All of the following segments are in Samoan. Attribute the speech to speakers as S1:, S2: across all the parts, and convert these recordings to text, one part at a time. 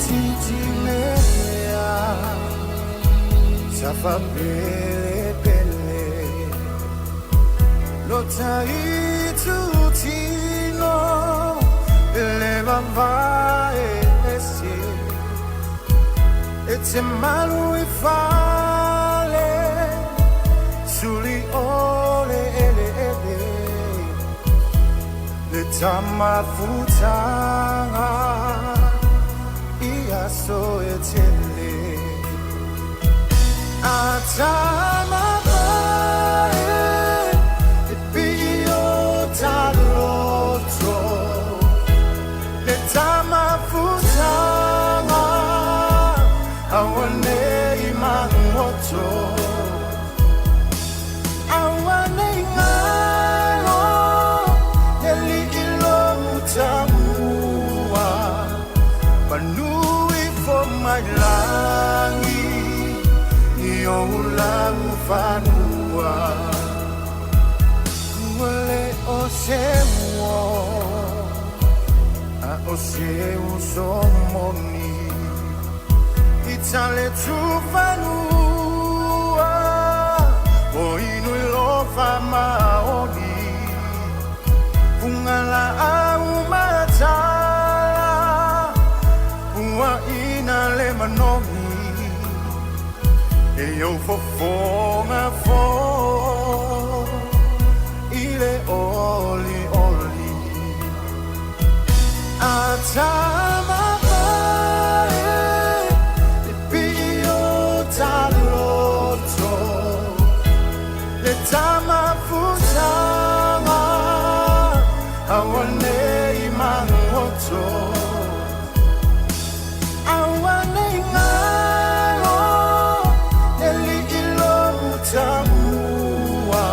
S1: Titimelea Safa pele pele Lota itu tino Ele vavae ese E te malu i fale Suli ole ele ele Le tamafutanga Ia so e tele Atamapae E pio taloto Le tamafutanga Awane i mangoto Awane i ngalo Eli ilo mutamua Manui fo mai langi I o lau fanua Ua le o se ua A o se uso moni I tale tufanua O inu i lofa maoni Punga la au matala Ua ina le manogi E au fofoga fo I le oli oli Atamapae E pio taloto Le tamafutanga Awane i mangoto Awane i ngalo Eli ilo mutamua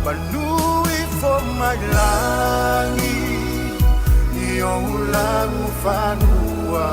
S1: Manui fo mai langi I o lau fanua.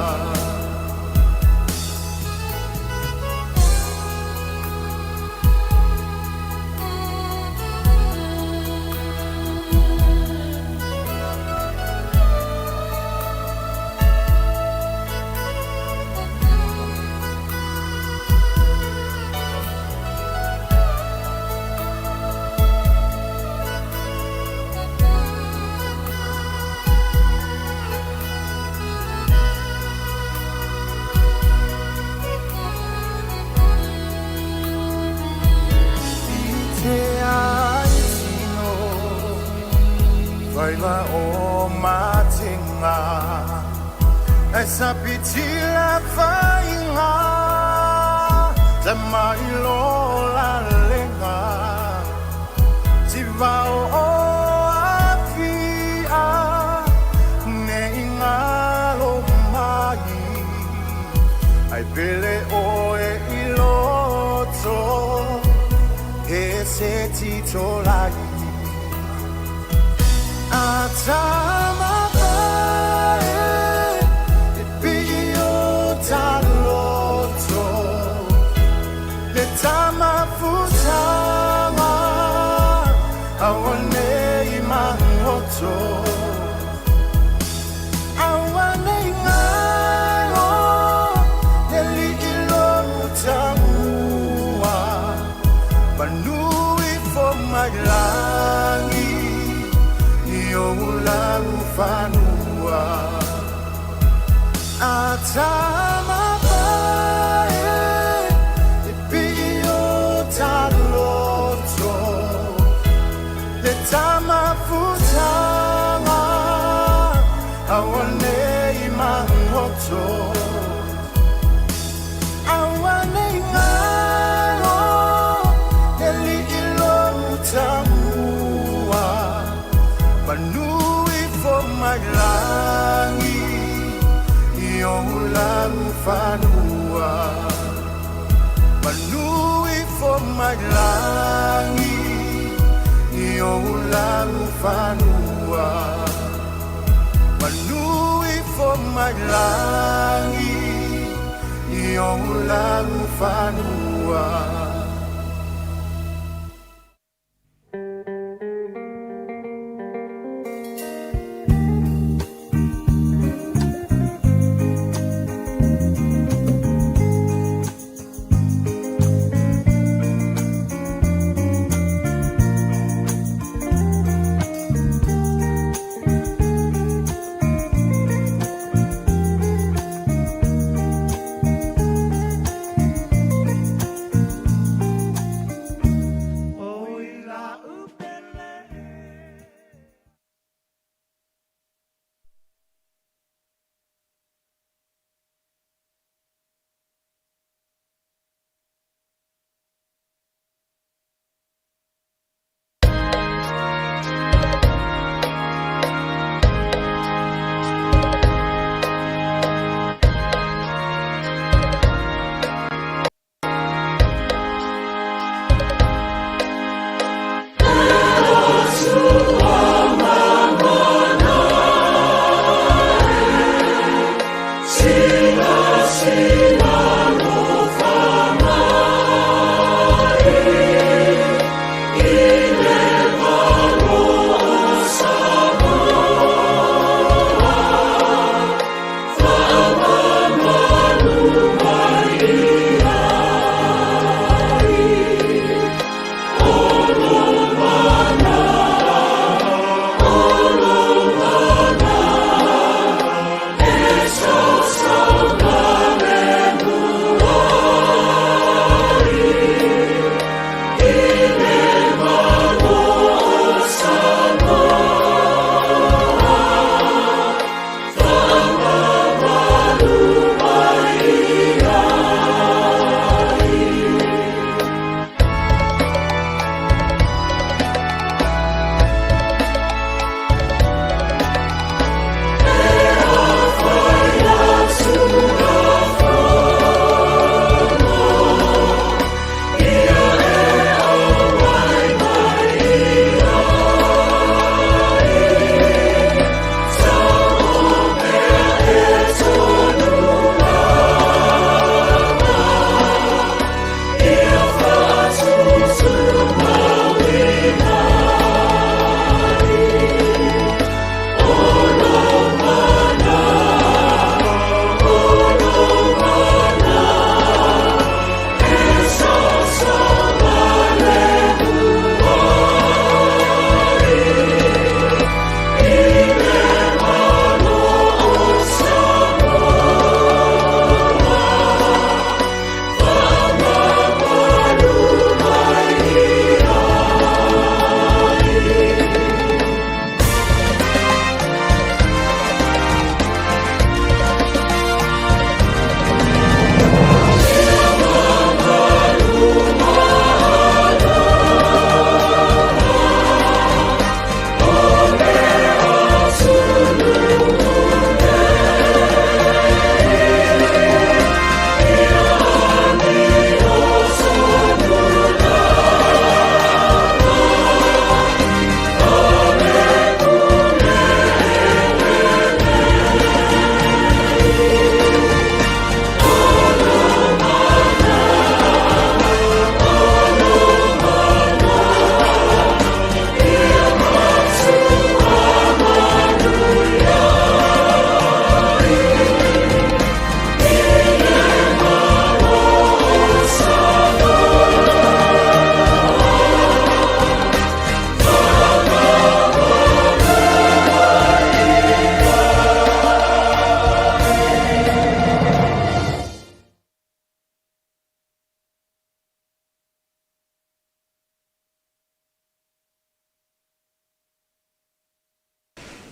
S1: I te ai tino Vaila o matenga Ai sapitila fainga Te mai lola lenga Tivao o afia Ne ingalo mai Ai pele oe i loto E se tito lai Atamapae E pio taloto Le tamafutanga Awane i mangoto Awane i ngalo Eli ilo mutamua Manui fo mai langi I o lau fanua Atamapae E pio taloto Le tamafutanga Awane i mangoto Awane i ngalo Eli ilo mutamua Manui fo mai langi I o lau fanua Manui fo mai langi I o lau fanua Manui fo mai langi I o lau fanua.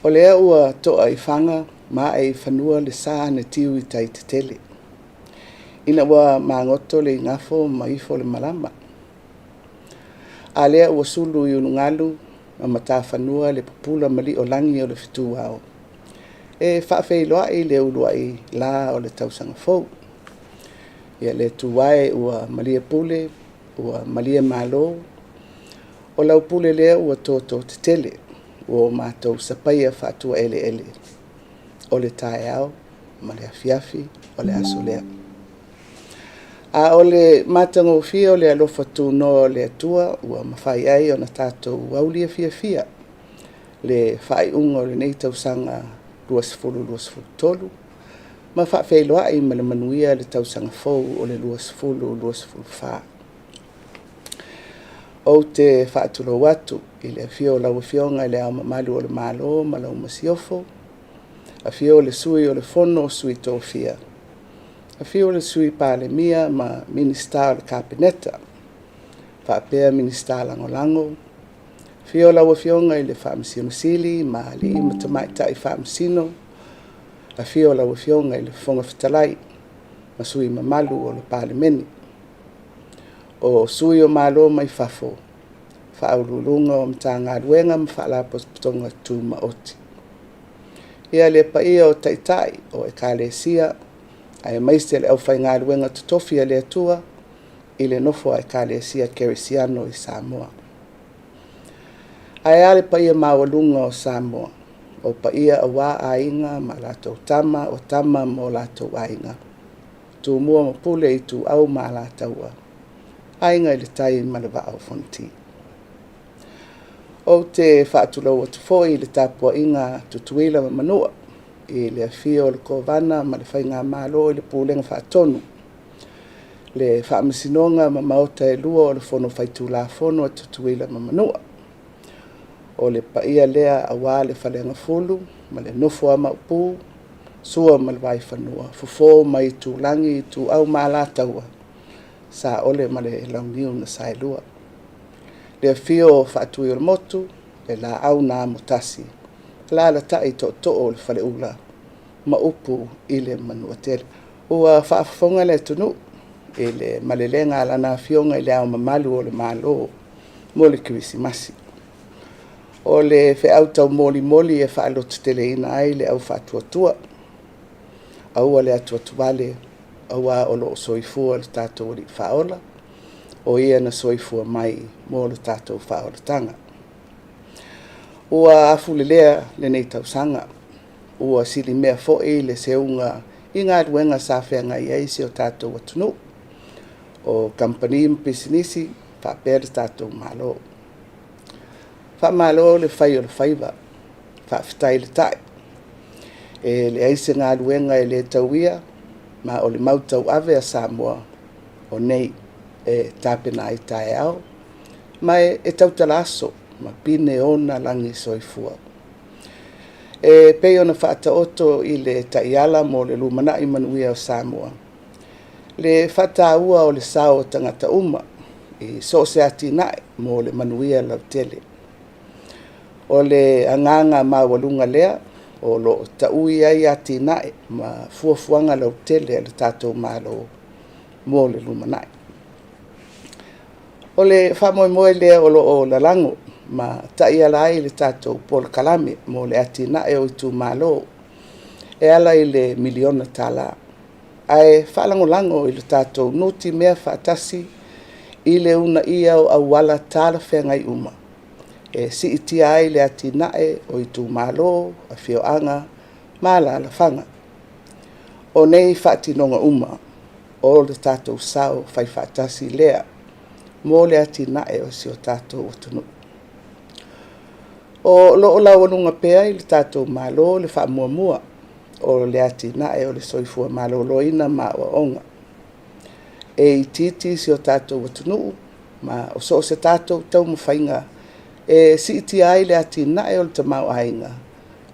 S2: O lea ua toa i faga ma ae i fanua le sa na tiu i tai tetele, ina ua magoto le igafo ma ifo le malama. A lea ua sulu i ulugalu ma matafanua le pupula mali'o lagi o le fetuao, e faafeiloai le uluai la o le tausaga fou. Ia le Atua e ua malie pule, ua malie malo, o lau pule lea ua toto tetele, ua o matou sapaia faatuaeleele o le taeao ma le afiafi o le aso lea. A o le matagofie o le alofa tunoa o le Atua ua mafai ai ona tatou aulia fiafia le faaiuga o lenei tausaga 2023 ma faafeiloai ma le manuia le tausaga fou o le 2024. Ou te faatulou atu i le afio o lau Afioga i Le Ao Mamalu o le Malo ma lau Masiofo, afio le Sui o le Fono a Sui Tofia, afio le Sui Palemia ma Minisita o le Kapeneta, faapea Minisita Lagolago, afio lau Afioga i le Faamasino Sili ma alii ma tamaitai Faamasino, afio lau Afioga i le Fofoga Fetalai ma sui usufono mamalu o le Palemene. O sui o Malo mai fafo, Faauluuluga o Matagaluega ma Faalapotopotoga Tumaoti. Ia le paia o Taitai o Ekalesia aemaise le aufaigaluega totofi a le Atua i le nofo a Ekalesia Kerisiano i Samoa. Ae a le paia maualuga o Samoa, o paia aua Aiga ma latou Tama, o Tama ma o latou Aiga, Tumua ma Pule, Ituau ma Alataua, Aiga i le Tai ma le Vaa o Fonoti. Ou te faatulou atu foi i le tapuaiga a Tutuila ma Manua i le afio o le Kovana ma le Faigamalo i le Pulega Faatonu, le Faamasinoga ma Maota e lua o le Fono Faitulafono a Tutuila ma Manua. O le paia lea aua le Faleagafulu ma le nofo a Maopu, Sua ma le Vaifanua, Fofo ma Aitulagi, Ituau ma Alataua, Saole ma le Launiu na Saelua. Le afio o Faatuiolemotu, le Laau na Amotasi, alaalatai tootoo o le Faleula ma upu i le Manuatele. Ua faafofoga le atunuu i le malelega a lana Afioga i Le Ao Mamalu o le Malo mo le Kerisimasi. O le feau taumolimoli e faalototeleina ai le au faatuatua, aua le atuatuvale, aua o lo o soifua le tatou Alii Faaola, o Ia na soifua mai mo le tatou faaolataga. Ua afulelea lenei tausaga, ua silimea foi le seuga i galuega sa feagai ai si o tatou atunuu, o kamupani ma pisinisi faapea le tatou Malo. Faamalo le fai o le faiva, faafetai le ta'i. E leai se galuega e le tauia, ma o le mau tauave a Samoa o nei e tapena ai taeao, ma e tautala aso ma pine ona lagi soifua. E pei ona faataoto i le taiala mo le lumanai manuia o Samoa, le faataua o le sao o tagata uma i so o se atinae mo le manuia lautele. O le agaga maualuga lea o lo o taui ai atinae ma fuafuaga lautele a le tatou Malo mo le lumanai. O le faamoemoe lea o lo o lalago ma taiala ai le tatou polokalame mo le atinae o itumalo e ala i le miliona tala, ae faalagolago i le tatou nutimea faatasi i le uunaia o auala talafeagai uma e siitia ai le atinae o itumalo, afioaga ma alaalafaga. O nei faatinoga uma, o le tatou sao faifaatasi lea mo le atinae o si o tatou atunuu. O lo o laualuga pea i le tatou Malo le faamuamua o le atinae o le soifua maloloina ma aoaoga. E itiiti si o tatou atunuu ma o so o se tatou taumafaiga e siitia ai le atinae o le tamaoaiga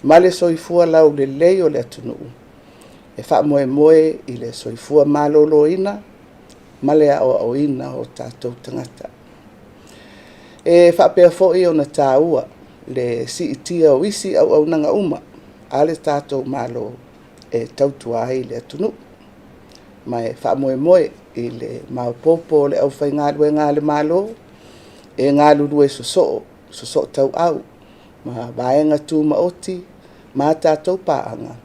S2: ma le soifua laulelei o le atunuu, e faamoemoe i le soifua maloloina ma le aoaoina o tatou tagata. E faapea foi ona taua le siitia o isi auaunaga uma a le tatou Malo e tautua ai le atunuu. Ma e faamoemoe i le maopoopo o le aufaigaluega a le Malo e galulue sosoo, sosoo tauau ma vaega tumaoti ma a tatou paaga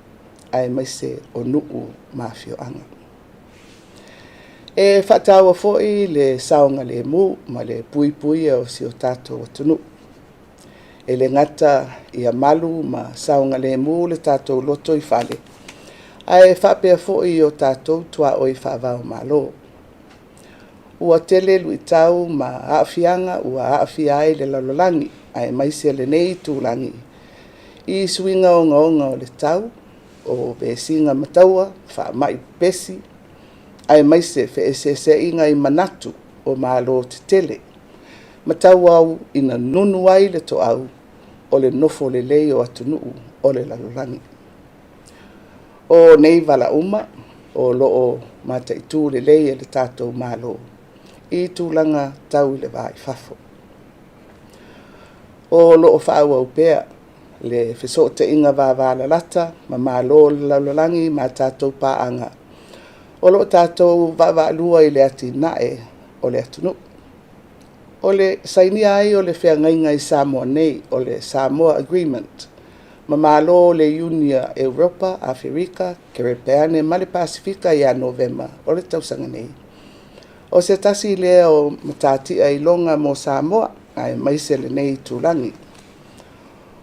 S2: aemaise o nuu ma afioaga. E faataua foi le saogalemu ma le puipuia o si o tatou atunuu. E le gata ia malu ma saogalemu le tatou lotoifale, ae faapea foi i o tatou tuaoi faava-o-Malo. Ua tele luitau ma aafiaga ua aafia ai le lalolagi aemaise lenei itulagi i suiga ogaoga o le tau, o vesiga ma taua, faamai pepesi, aemaise feeseeseaiga i manatu o Malo tetele, ma tauau ina nunu ai le toau o le nofo lelei o atunuu o le lalolagi. O nei vala uma o lo o mataitu lelei e le tatou Malo i tulaga tau i le va i fafo. O lo o faaauau pea le fesootaiga vavalalata ma Malo o le lalolagi ma tatou paaga o lo o tatou vaavaalua i le atinae o le atunuu. O le sainia ai o le feagaiga i Samoa nei, o le Samoa Agreement, ma Malo o le Iuni a Europa, Aferika, Kerepeane ma le Pasefika ia Novema o le tausaga nei, o se tasi lea o matatia iloga mo Samoa aemaise lenei itulagi.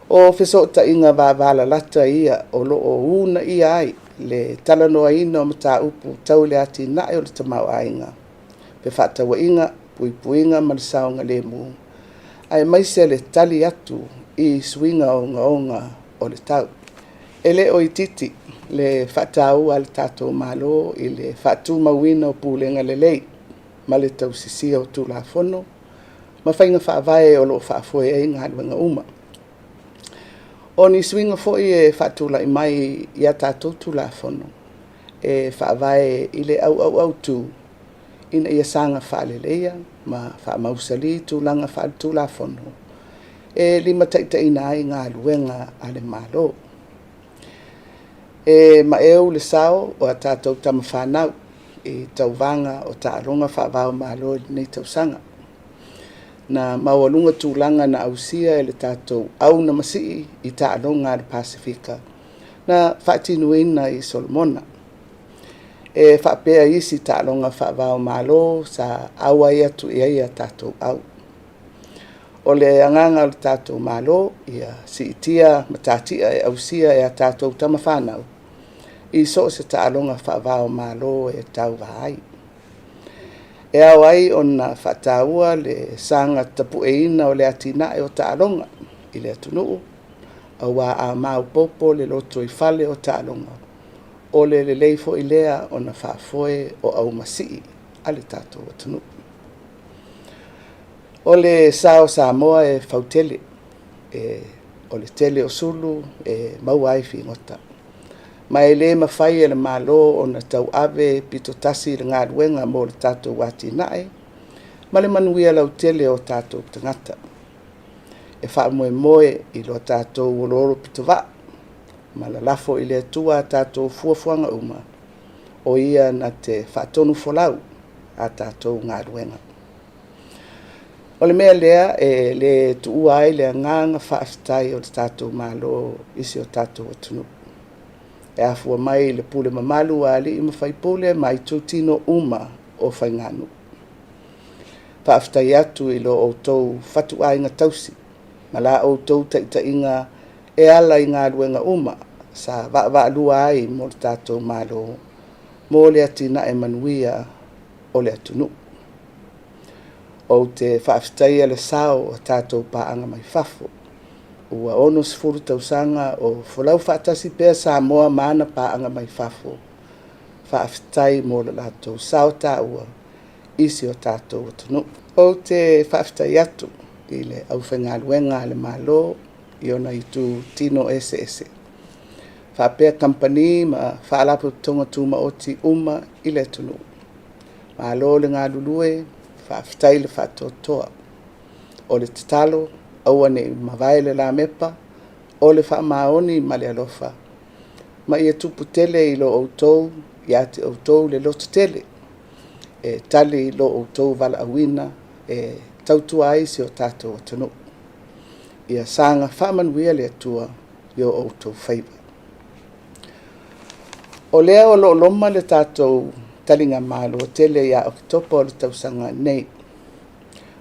S2: O fesootaiga vavalalata ia o lo o uunaia ai le talanoaina o mataupu tau le atinae o le tamaoaiga, fefaatauaiga, puipuiga ma le saogalemu, aemaise le tali atu i suiga ogaoga o le tau. E le o itiiti le faataua a le tatou Malo i le faatumauina o pulega lelei ma le tausisia o Tulafono ma faiga faavae o lo o faafoe ai galuega uma. O ni suiga foi e faatulai mai i a tatou Tulafono e faavae i le auauautu ina ia saga faaleleia ma faamausali tulaga faaletulafono e limataitaiina ai galuega a le Malo. E maeu le sao o a tatou tama fanau i tauvaga o taaloga faava-o-Malo i lenei tausaga. Na maualuga tulaga na ausia e le tatou aunamasii i taaloga a le Pasefika na faatinoina i Solomona. E faapea isi taaloga faava-o-Malo sa auai atu i ai a tatou au. O le agaga o le tatou Malo ia siitia matatia e ausia e a tatou tama fanau i so o se taaloga faava-o-Malo e tauva ai. E ao ai ona faataua le saga tapueina o le atinae o taaloga i le atunuu, aua a maopoopo le lotoifale o taaloga, o le lelei foi lea ona faafoe o aumasii a le tatou atunuu. O le sa o Samoa e fautele, o le tele o sulu e maua ai figota, ma e le mafai e le Malo ona tauave pitotasi i le galuega mo le tatou atinae ma le manuia lautele o tatou tagata. E faamoemoe i lo tatou oloolopitovaa ma lalafo i le Atua a tatou fuafuaga uma, o ia na te faatonufolau a tatou galuega. O le mea lea e le tuua ai le agaga faafetai o le tatou Malo i si o tatou atunuu. E afua mai i le pule mamalu a alii ma faipule ma itutino uma o faiganuu. Faafetai atu i lo outou fatuaiga tausi ma la outou taitaiga e ala i galuega uma sa vaavaalua ai mo le tatou Malo mo le atinae manuia o le atunuu. Ou te faafetaia le sao o tatou paaga mai fafo. Ua 60 tausaga o folau faatasi pea Samoa ma ana paaga mai fafo. Faafetai mo le latou sao taua i si o tatou atunuu. Ou te faafetai atu i le aufaigaluega a le Malo i ona itu tino eseese, faapea kamupani ma faalapotopotoga tumaoti uma i le atunuu. Malo le galulue, faafetai le faatoatoa. O le tatalo, Aua ne i mavae le lamepa o le faamaoni ma le alofa, ma ia tupu tele i lo outou ia te outou le lototele e tali i lo outou valaauina e tautua ai si o tatou atunuu. Ia saga faamanuia le Atua i o outou faiva. O lea o lo o loma le tatou taligamalo tele ia Oketopa o le tausaga nei.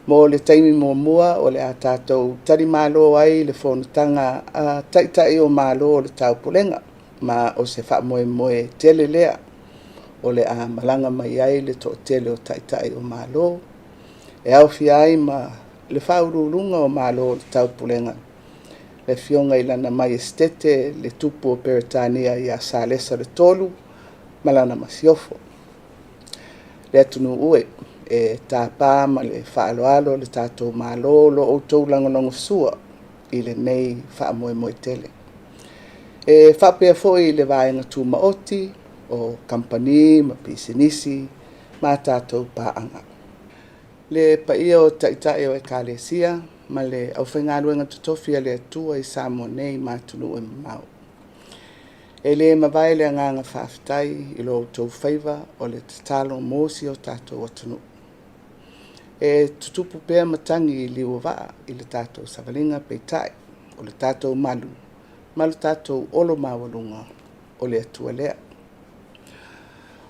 S2: Mo le taimi muamua o le a tatou talimalo ai i le fonotaga a Taitai o Malo o le Taupulega, ma o se faamoemoe tele lea o le a malaga mai ai le toatele o Taitai o Malo, e aofia ai ma le Faauluuluga o Malo o le Taupulega, le Afioga i Lana Maiesetete le Tupu o Peretania ia Salesa III ma lana Masiofo. Le atunuu e, e tapa ma le faaaloalo le tatou Malo lo outou lagolagosua i lenei faamoemoe tele. E faapea foi i le vaega tumaoti o kamupani ma pisinisi ma tatou paaga. Le paia o Taitai o Ekalesia ma le aufaigaluega totofi a le Atua i Samoa nei ma atunuu e mamao. E le mavae le agaga faafetai i lo outou faiva o le tatalo mo si o tatou atunuu. E tutupu pea matagi i liu o vaa i le tatou savaliga, peitai o le tatou malu ma le tatou olo maualuga o le Atua lea.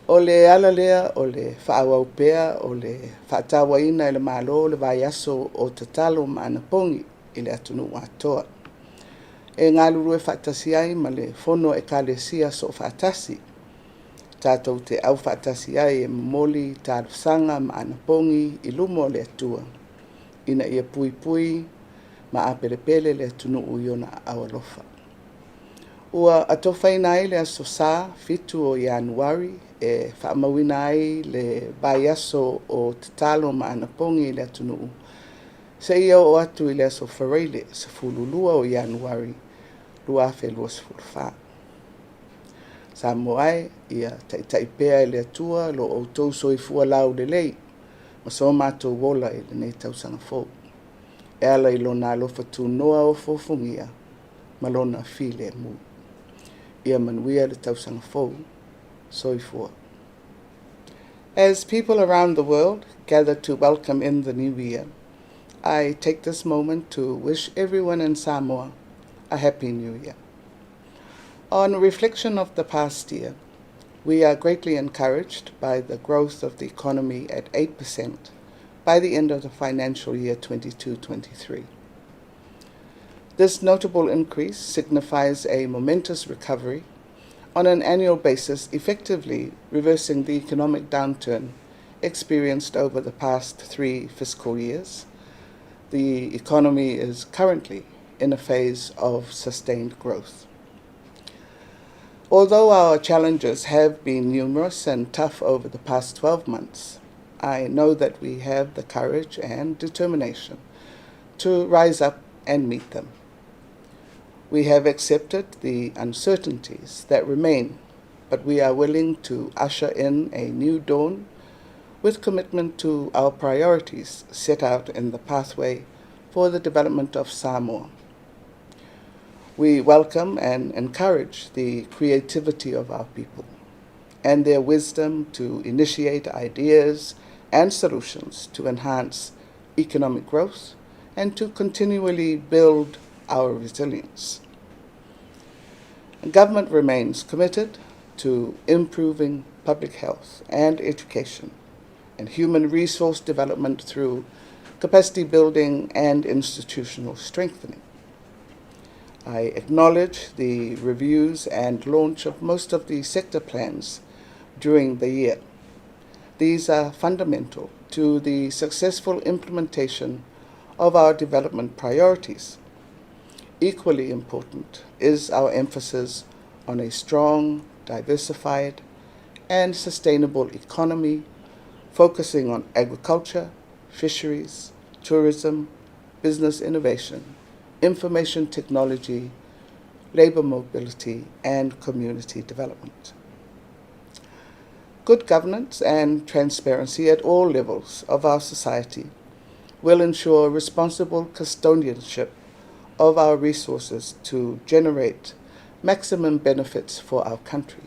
S2: O le ala lea o le faaauau pea o le faatauaina e le Malo le vaiaso o tatalo ma anapogi i le atunuu atoa. E galulue faatasi ai ma le Fono a Ekalesia Soofaatasi, tatou te aufaatasi ai e momoli talosaga ma anapogi i luma o le Atua ina ia puipui ma apelepele le atunuu i ona aao alofa. Ua atofaina ai le Aso Sa 7 o Ianuari e faamauina ai le vaiaso o tatalo ma anapogi i le atunuu seia oo atu i le Aso Faraile 12 o Ianuari 2024. Samoa e, ia taitai pea e le Atua lo outou soifua laulelei ma so matou ola i lenei tausaga fou, e ala i lona alofa tunoa ofoofogia ma lona filemu. Ia manuia le tausaga fou. Soifua. As people around the world gather to welcome in the new year, I take this moment to wish everyone in Samoa a happy new year. On reflection of the past year, we are greatly encouraged by the growth of the economy at 8% by the end of the financial year 22-23. This notable increase signifies a momentous recovery on an annual basis, effectively reversing the economic downturn experienced over the past 3 fiscal years. The economy is currently in a phase of sustained growth. Although our challenges have been numerous and tough over the past 12 months, I know that we have the courage and determination to rise up and meet them. We have accepted the uncertainties that remain, but we are willing to usher in a new dawn with commitment to our priorities set out in the pathway for the development of Samoa. We welcome and encourage the creativity of our people and their wisdom to initiate ideas and solutions to enhance economic growth and to continually build our resilience. Government remains committed to improving public health and education and human resource development through capacity building and institutional strengthening. I acknowledge the reviews and launch of most of the sector plans during the year. These are fundamental to the successful implementation of our development priorities. Equally important is our emphasis on a strong, diversified, and sustainable economy, focusing on agriculture, fisheries, tourism, business innovation, information technology, labour mobility, and community development. Good governance and transparency at all levels of our society will ensure responsible custodianship of our resources to generate maximum benefits for our country.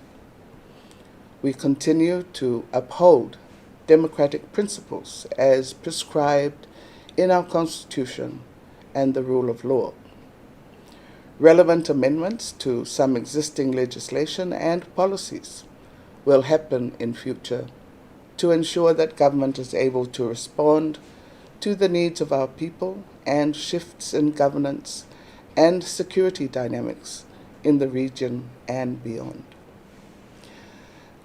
S2: We continue to uphold democratic principles as prescribed in our Constitution and the rule of law. Relevant amendments to some existing legislation and policies will happen in future to ensure that government is able to respond to the needs of our people and shifts in governance and security dynamics in the region and beyond.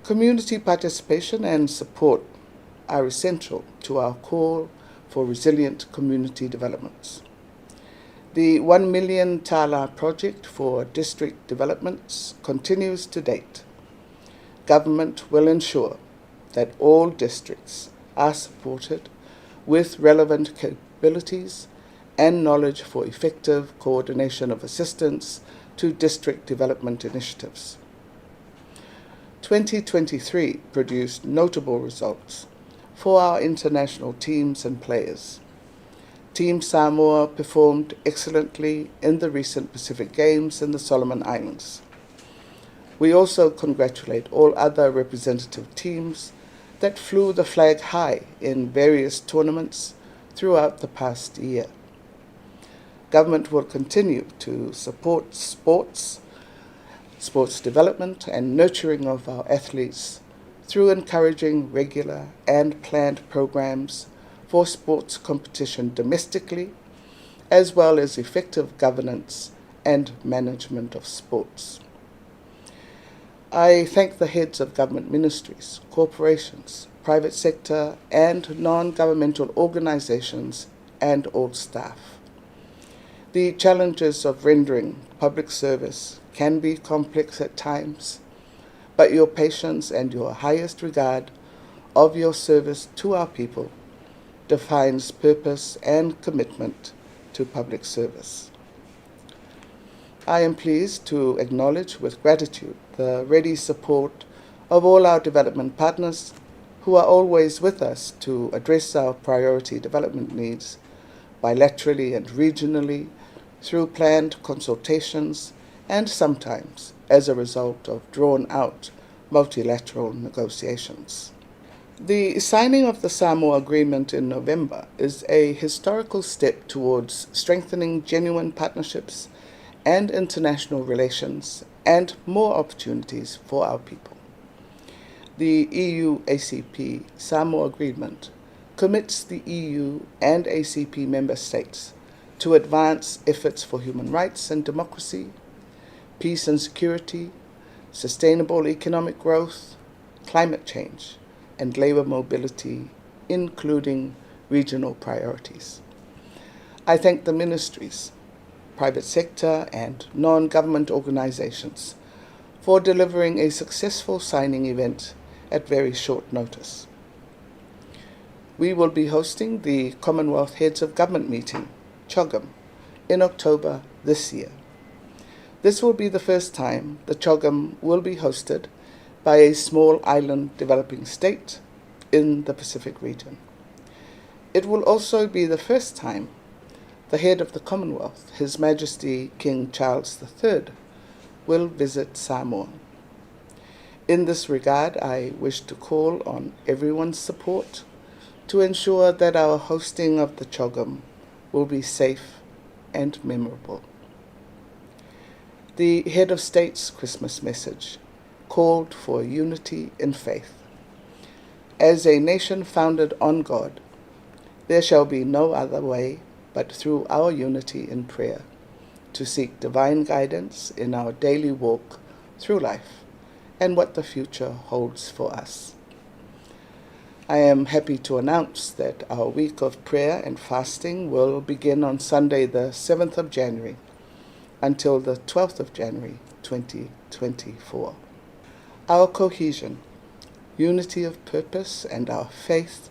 S2: Community participation and support are essential to our call for resilient community developments. The 1 million tala project for district developments continues to date. Government will ensure that all districts are supported with relevant capabilities and knowledge for effective coordination of assistance to district development initiatives. 2023 produced notable results for our international teams and players. Team Samoa performed excellently in the recent Pacific Games in the Solomon Islands. We also congratulate all other representative teams that flew the flag high in various tournaments throughout the past year. Government will continue to support sports, sports development and nurturing of our athletes through encouraging regular and planned programs for sports competition domestically, as well as effective governance and management of sports. I thank the heads of government ministries, corporations, private sector and non-governmental organizations and all staff. The challenges of rendering public service can be complex at times, but your patience and your highest regard of your service to our people defines purpose and commitment to public service. I am pleased to acknowledge with gratitude the ready support of all our development partners who are always with us to address our priority development needs bilaterally and regionally through planned consultations and sometimes as a result of drawn-out multilateral negotiations. The signing of the Samoa Agreement in November is a historical step towards strengthening genuine partnerships and international relations and more opportunities for our people. The EU ACP Samoa Agreement commits the EU and ACP member states to advance efforts for human rights and democracy, peace and security, sustainable economic growth, climate change, and labour mobility, including regional priorities. I thank the ministries, private sector and non-government organizations for delivering a successful signing event at very short notice. We will be hosting the Commonwealth Heads of Government meeting, CHOGM, in October this year. This will be the first time the CHOGM will be hosted by a small island developing state in the Pacific region. It will also be the first time the head of the Commonwealth, His Majesty King Charles III, will visit Samoa. In this regard, I wish to call on everyone's support to ensure that our hosting of the CHOGM will be safe and memorable. The head of state's Christmas message called for unity in faith. As a nation founded on God, there shall be no other way but through our unity in prayer to seek divine guidance in our daily walk through life and what the future holds for us. I am happy to announce that our week of prayer and fasting will begin on Sunday, the 7th of January, until the 12th of January, 2024. Our cohesion, unity of purpose, and our faith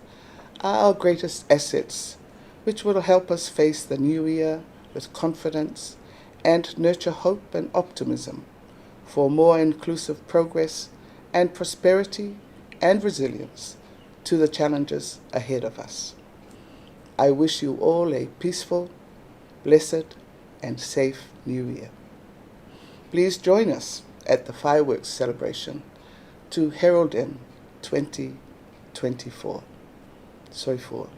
S2: are our greatest assets, which will help us face the new year with confidence and nurture hope and optimism for more inclusive progress and prosperity and resilience to the challenges ahead of us. I wish you all a peaceful, blessed, and safe New Year. Please join us at the fireworks celebration to herald in 2024. Soifua.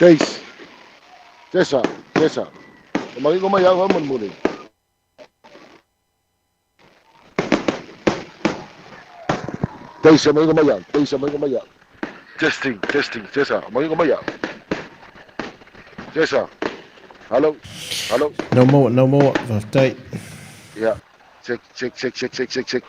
S3: Teis. Tesa, tesa. O mangingo mai au faamolemole. Teis, o mangingo mai au. Teis, o mangingo mai au. Testing, testing, tesa. O mangingo mai au. Tesa. Hello, hello.
S4: No maua, no maua, faafetai.
S3: Yeah. Check, check, check, check, check, check, check.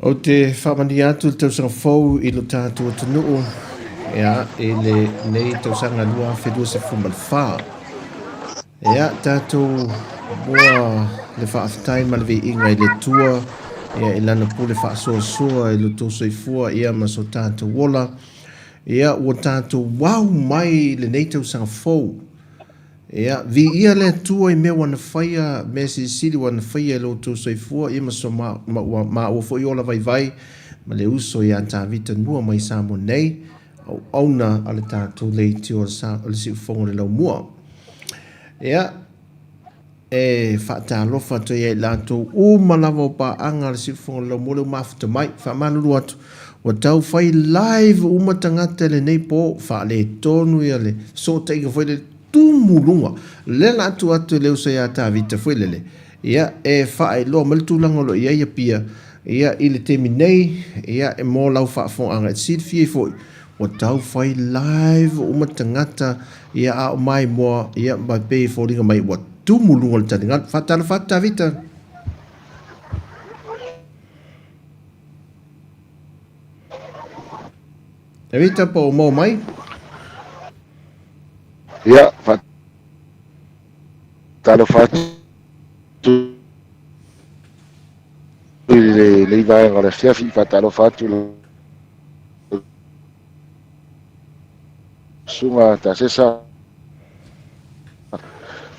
S4: Ou te faamanuia atu le tausaga fou i lo tatou atunuu, ia, i lenei tausaga 2024. Ia, tatou moa le faafetai ma le viiga i le Atua, ia, i Lana pule faasoasoa i lo outou soifua, ia, ma so tatou ola. Ia, ua tatou au mai i lenei tausaga fou. Ia, viia le Atua i mea ua na faia, mea silisili ua na faia i lo outou soifua, ia ma so ma, ma ua maua foi ola vaivai ma le uso ia Tavita Nua mai Samoa nei, auauna a le tatou leitio o le sa, o le siufofoga o le laumua. Ia, e faatalofa atu ai ia i latou uma lava o paaga a le siufofoga o le laumua lea ua mafuta mai. Faamalulu atu, ua tau fai live uma tagata i lenei po, faaletonu ia le fesootaiga foi lele tumu luga. Lea la atu atu e le uso ia Tavita foi lele, ia e faailoa mai le tulaga o lo o i ai Apia, ia i le taimi nei, ia e mo lau faafofogaaga e te silafia ai foi, ua tau fai live uma tagata, ia a o maimoa, ia ma pei e foliga mai ua tumu luga o le taligalu. Faatalofa atu Tavita. Tavita po o maua mai?
S3: Ia, faatalofa atu i lenei vaega o le afiafi, faatalofa atu i lau susuga Tasesa,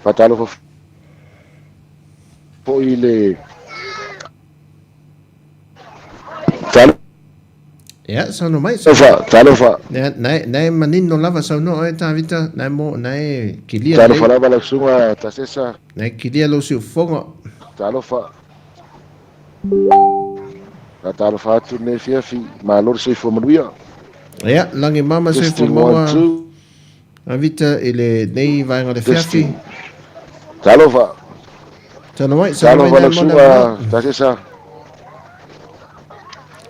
S3: faatalofa foi i le
S4: Ia, saunoa mai.
S3: Talofa, talofa.
S4: Ia, na na e manino lava saunoa oe Tavita, na e mo, na e kilia
S3: Talofa lelei. lava lau susuga Tasesa.
S4: Na e kilia lou siufofoga.
S3: Talofa. Faatalofa atu i lenei afiafi, malo le soifua manuia.
S4: Ia, lagi mama soifua
S3: Testing one
S4: maua
S3: two.
S4: Tavita i lenei vaega o le afiafi.
S3: Testing. Talofa.
S4: Saunoa mai, saunoa mai
S3: Talofa
S4: na
S3: lau
S4: e mo le
S3: susuga
S4: avanoa.
S3: Tasesa.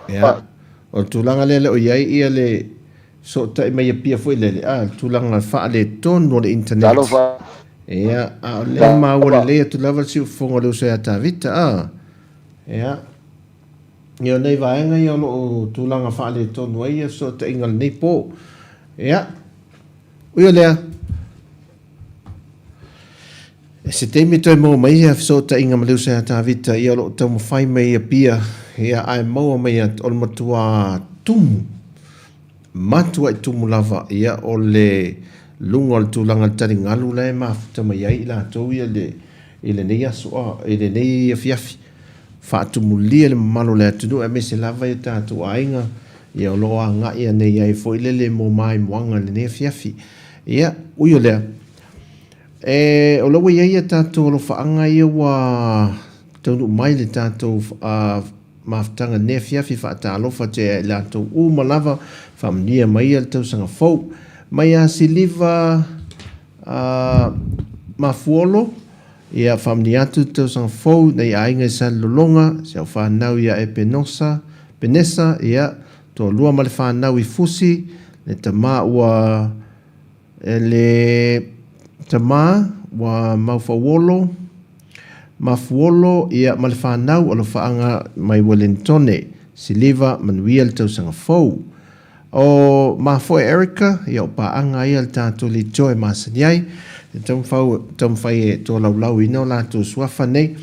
S4: Ia, o le tulaga lea le o i ai ia le fesootai mai Apia foi lele, a, le tulaga faaletonu o le internet.
S3: Talofa.
S4: Ia, a o lea maua
S3: Talofa.
S4: lelei atu lava le siufofoga o le uso ia Tavita, a. Ia, ia o nei vaega ia o lo o tulaga faaletonu ai ia fesootaiga i lenei po. Ia, ui o lea, Se taimi toe maua mai ia fesootaiga ma le uso ia Tavita, ia o lo o taumafai mai Apia, ia, ae maua mai atu, o le matuā tumu, matuai tumu lava, ia, o le luga o le tulaga i le taligalu la e mafuta mai ai i latou ia le, i lenei aso, a, i lenei afiafi. Faatumulia le mamalu o le atunuu aemaise lava i o tatou aiga, ia, o lo o agai anei ai foi lele mo maimoaga i lenei afiafi. Ia, ui o lea, e, o lea ua i ai a tatou alofaaga ia ua taunuu mai le tatou mafutaga i lenei afiafi, faatalofa atu ia i latou uma lava, faamanuia mai ia le tausaga fou. Mai ia Siliva Mafuolo, ia faamanuia atu le tausaga fou i nai aiga i Salelologa, si au fanau ia Epenosa, Penesa, ia, toalua ma le fanau i Fusi, le tama ua E le tama ua maufauolo, mafuolo, ia ma le fanau alofaaga mai Welentone, Siliva, manuia le tausaga fou. O mafoe Erica, ia o paaga ia le tatou leitioa e masani ai, e taumafai e tolaulaauina o latou suafa nei.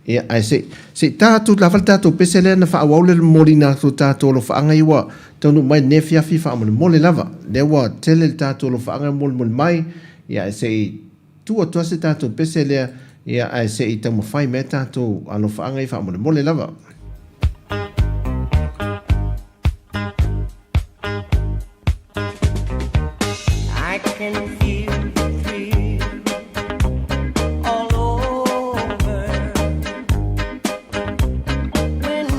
S4: Ia, ae se i, se i ta atu lava le tatou pese lea na faaauau le momoliina atu o tatou alofaaga ia ua taunuu mai i lenei afiafi faamolemole lava. Lea ua tele le tatou alofaaga e molimoli mai, ia ae se i tuu atu lava se tatou pese lea, ia ae se i taumafai mai tatou alofaaga ia faamolemole lava.
S1: I can feel the thrill all over when you.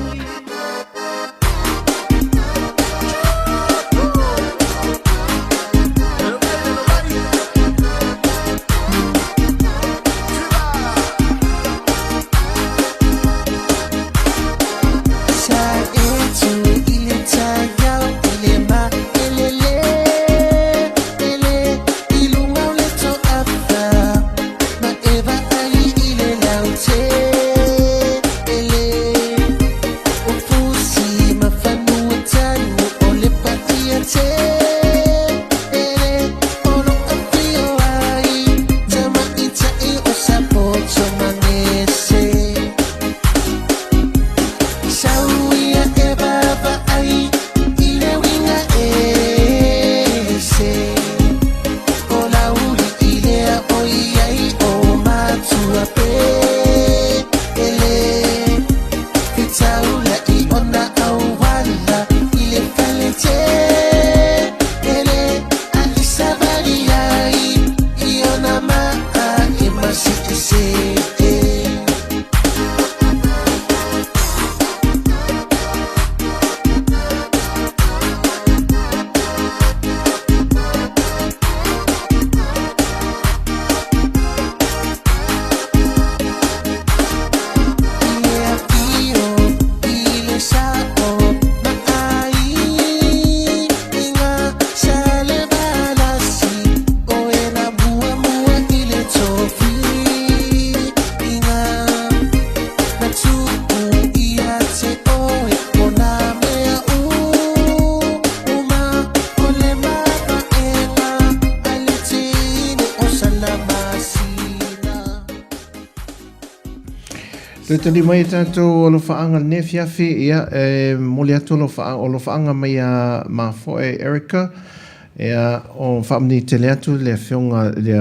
S4: Toe tali mai e tatou alofaaga lenei afiafi, ia, e momoli atu alofaaga mai ia Mafoe Erica, ia, o faamanuia tele atu le afioga i le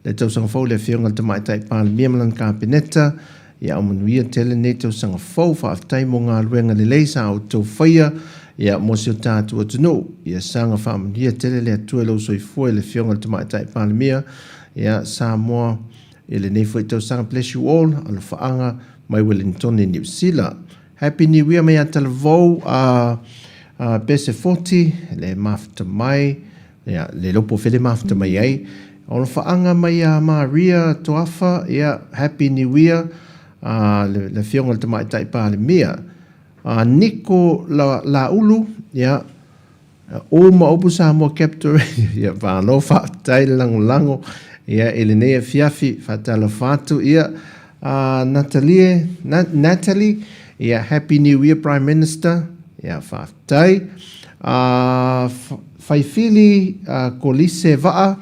S4: Le tausaga fou i le Afioga i le Tamaitai Palemia ma lana Kapeneta, ia aumanuia tele lenei tausaga fou. Faafetai mo galuega lelei sa outou faia, ia, mo si o tatou atunuu. Ia saga faamanuia tele le Atua i lou soifua i le Afioga i le Tamaitai Palemia, ia, Samoa i lenei foi tausaga. Bless you all. Alofaaga mai Welingtone, Niu Sila. Happy New Year mai ia Talavou, a, a Pese Foti, le mafuta mai. Ia, le iloa po o fea le mafuta mai ai. O alofaaga mai ia Maria Toafa, ia, Happy New Year, a, le, le Afioga i le Tamaitai Palemia. A, Niko La, Laulu, ia, uma upu Samoa Capital Radio, ia, malo faafetai le lagolago, ia, i lenei afiafi, faatalofa atu, ia, a, Natalie, Na, Natalie, ia, Happy New Year Prime Minister, ia, faafetai. A, Faifili Kolise Vaa,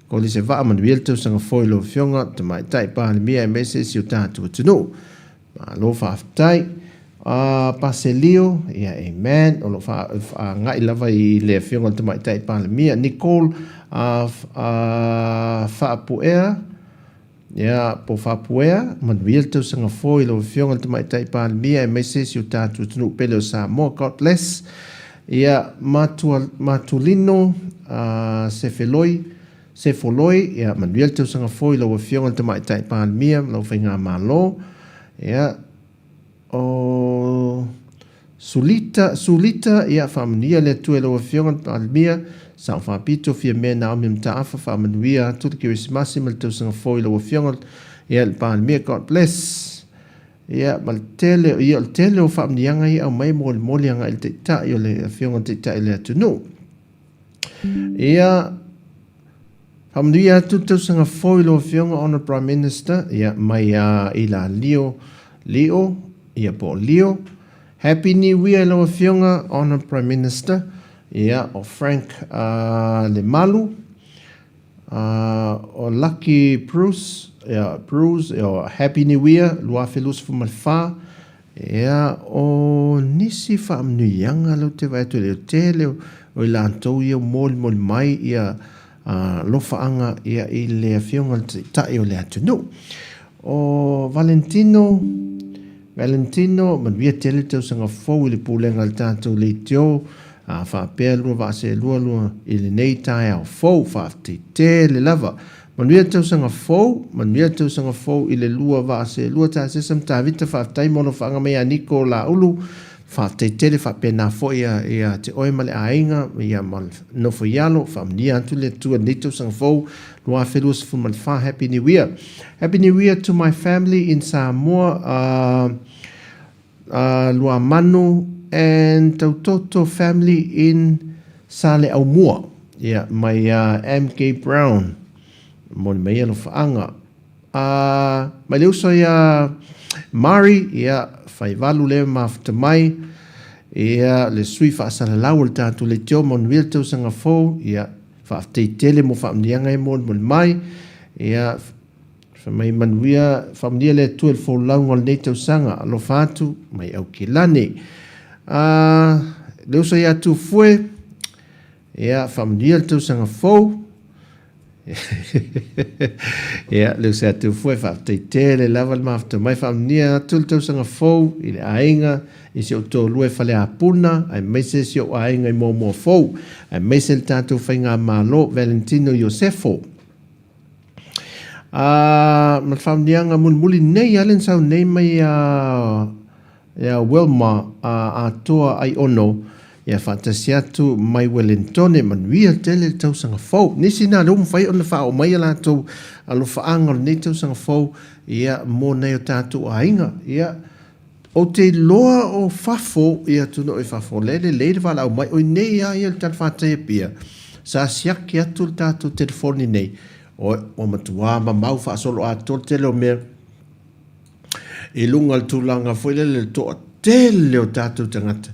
S4: Kolise Vaa, manuia le tausaga fou i lau Afioga Tamaitai Palemia aemaise si o tatou atunuu. Malo faafetai. Paselio, ia amen, o lo o faagai lava i le Afioga i le Tamaitai Palemia. Nicole Faapuea, ia, po Faapuea, manuia le tausaga fou i lau Afioga i le Tamaitai Palemia aemaise si o tatou atunuu pele o Samoa. God bless. Ia, Matua, Matulino Sefeloi, Sefoloi, ia, manuia le tausaga fou i lau Afioga i le Tamaitai Palemia ma lau Faigamalo. Ia, O Sulita, Sulita, ia faamanuia le Atua i lau Afioga le Palemia, Sao Faapito, Fiamē Naomi Mataafa, faamanuia atu le Kerisimasi ma le Tausaga Fou i lau Afioga ia le Palemia, God bless. Ia, ma le tele, ia o le tele o faamanuiaga ia aumai molimoli agai i le Taitai o le Afioga i le Taitai o le atunuu. Ia, Faamanuia atu le tausaga fou i lau Afioga Honourable Prime Minister, ia, mai a i la Lio, Lio, ia po o Lio. Happy New Year i lau Afioga Honourable Prime Minister, ia, o Frank uh, Lemalu, uh, o Lucky Bruce, ia, Bruce, ia, Happy New Year, 2024, Ea, o nisi faamanuiaga lea ou te vaai atu i le tele o i latou ia ua molimoli mai ia alofaaga ia i le Afioga i le Taitai o le atunuu. O Valentino, Valentino, manuia tele le tausaga fou i le pulega a le tatou leitio, a faapea lua vaa seelua lua i lenei taeao fou, faafetai tele lava. Manuia le tausaga fou, manuia le tausaga fou i le lua vaa seelua Tasesa ma Tavita faafetai mo alofaaga mai ia Niko Laulu faafetai tele faapena foi ia ia te oe ma le aiga ia ma le nofo i alo faamanuia atu le Atua i lenei tausaga fou 2024 Happy New Year Happy New Year to my family in Samoa uh, Luamanu and Tautoto family in Saleaumua. Ia, mai a MK Brown. Moni mai alofaaga. A, mai le uso ia Mari, ia, faivalu le mafuta mai. Ia, le sui faasalalau o le tatou leitio, manuia le tausaga fou. Ia, faafetai tele mo faamanuiaga e molimoli mai. Ia, Fai mai manuia, faamanuia le Atua i le folauga o lenei tausaga. Alofa atu mai Aukilani. A, le uso ia Tufue, ia, faamanuia le tausaga fou. ia, le uso ia Tufue, faafetai tele lava le mafuta mai. Faamanuia atu le tausaga fou i le aiga, i si ou toalua i Faleapuna, aemaise si ou aiga i Moamoa Fou, aemaise le tatou faigamalo, Valentino Iosefo. A, ma le faamanuiaga mulimuli nei lava le na sau nei mai ia ia Wilma a Atoa Aiono ia faatasi atu mai Welentone manuia tele le tausaga fou. Nisi na lea ua mafai ona faaoo mai a latou alofaaga o lenei tausaga fou ia mo nai o tatou aiga. Ia Ou te iloa o fafo i atunuu i fafo, lea e lelei le valaau mai, o i nei lava ia i le talafatai Apia, sa siaki atu le tatou telefoni nei, oi, ua matua mamau faasoloatoa le tele o mea i luga o le tulaga foi lele i le toatele o tatou tagata.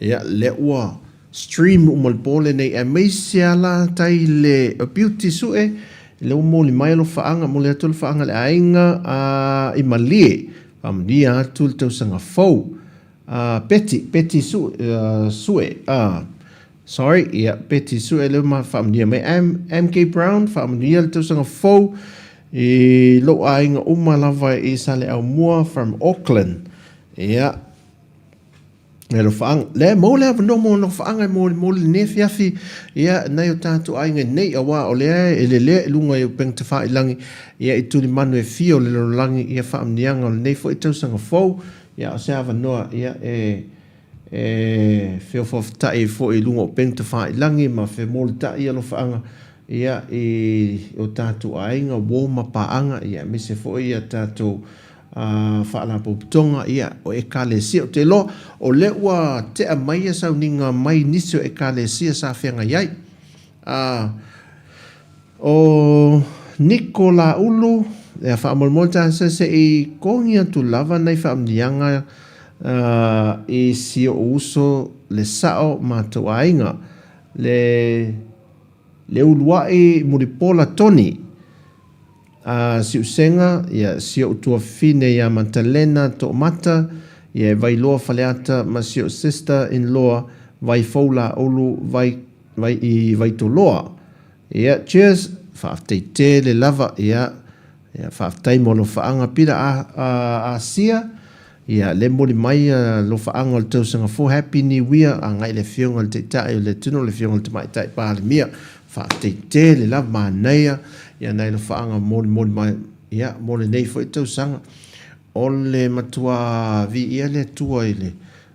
S4: Ia, lea ua stream uma le po lenei, aemaise lava la tai le Beauty Sue, lea ua moli mai alofaaga, moli atu alofaaga i le aiga i Malie, Faamanuia atu le tausaga fou. Uh, Betty, Betty Sue, uh, Sue, uh, sorry, ia, Betty Sue lea ma faamanuia mai. M, MK Brown, faamanuia le tausaga fou i lou aiga uma lava i Saleaumua from Auckland. Ia, E alofaaga. Lea e maua le avanoa mo alofaaga e molimoli i lenei afiafi, ia, nai o tatou aiga i nei, auā o lea e lelea i luga i upega tafailangi, ia, i tulimanu e fia o le lalolagi, ia, faamanuiaga o lenei foi tausaga fou, ia, o se avanoa, ia, e, e feofaofata'i ai foi i luga o upega tafailangi ma femolitai alofaaga, ia, i o tatou aiga, uo ma paaga, ia, aemaise foi ia tatou Faalapotopotoga, ia, o Ekalesia. Ou te iloa, o lea ua tea mai ia sauniga mai nisi o Ekalesia sa feagai ai. A, o Niko Laulu, ia, faamolemole tasa se i kogi atu lava nai faamanuiaga i si ou uso le sao matou aiga, le, le uluai Mulipola Tony. A Siusega, ia, si ou tuafafine ia Matalena Toomata, Ia e Vailoa Faleata ma si o'u sister in law Vaifou Laulu Vai Vai i Vaitoloa. Ia cheers, faafetai tele lava ia ia faafetai mo alofaaga pila a a Asia ia le moli mai alofaaga o le tausaga fou happy new year agai i le afioga i le Taitai o le atunuu le afioga i le Tamaitai Palemia faafetai tele lava manaia ia nai alofaaga molimoli mai ia mo lenei foi tausaga o le matua viia le Atua i le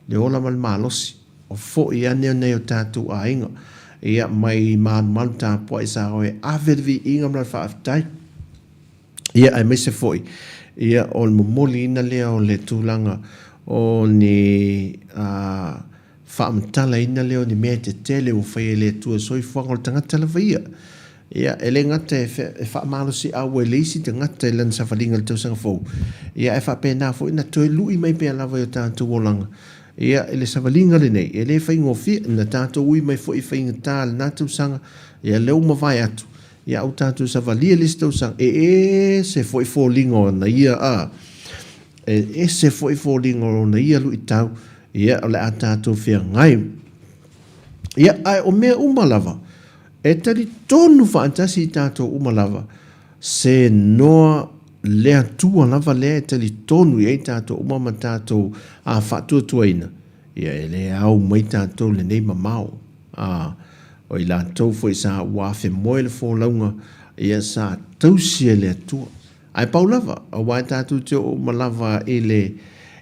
S4: le ola ma le malosi O foi ane nei o tatou aiga, ia, mai malumalu tapuai sa oe ave le viiga ma le faafetai. Ia, aemaise foi, ia, o le momoliina lea o le tulaga o ni a, faamatalaina lea o ni mea tetele ua faia e le Atua i le soifuaga o le tagata lava ia. Ia, e le gata e, e faamalosiau ai le isi tagata i lana savaliga i le tausaga fou, ia, ae faapena foi ona toe lui mai pea lava i o tatou olaga. Ia, i le savaliga lenei, e le faigofie, na tatou ui mai foi i faigata lena tausaga, ia lea ua mavae atu, ia au tatou savalia le isi tausaga, e ese foi foliga o ana ia, a, e ese foi foliga o ona ia luitau, ia, o le a tatou feagai. Ia, ae o mea uma lava, e talitonu faatasi i tatou uma lava, se noa le Atua lava lea e talitonu i ai tatou uma ma tatou a faatuatuaina, ia e le au mai tatou lenei mamao. A, o i latou foi sa ua afemoe le folauga, ia sa tausi e le Atua. Ae pau lava, aua e tatou te oo uma lava i le,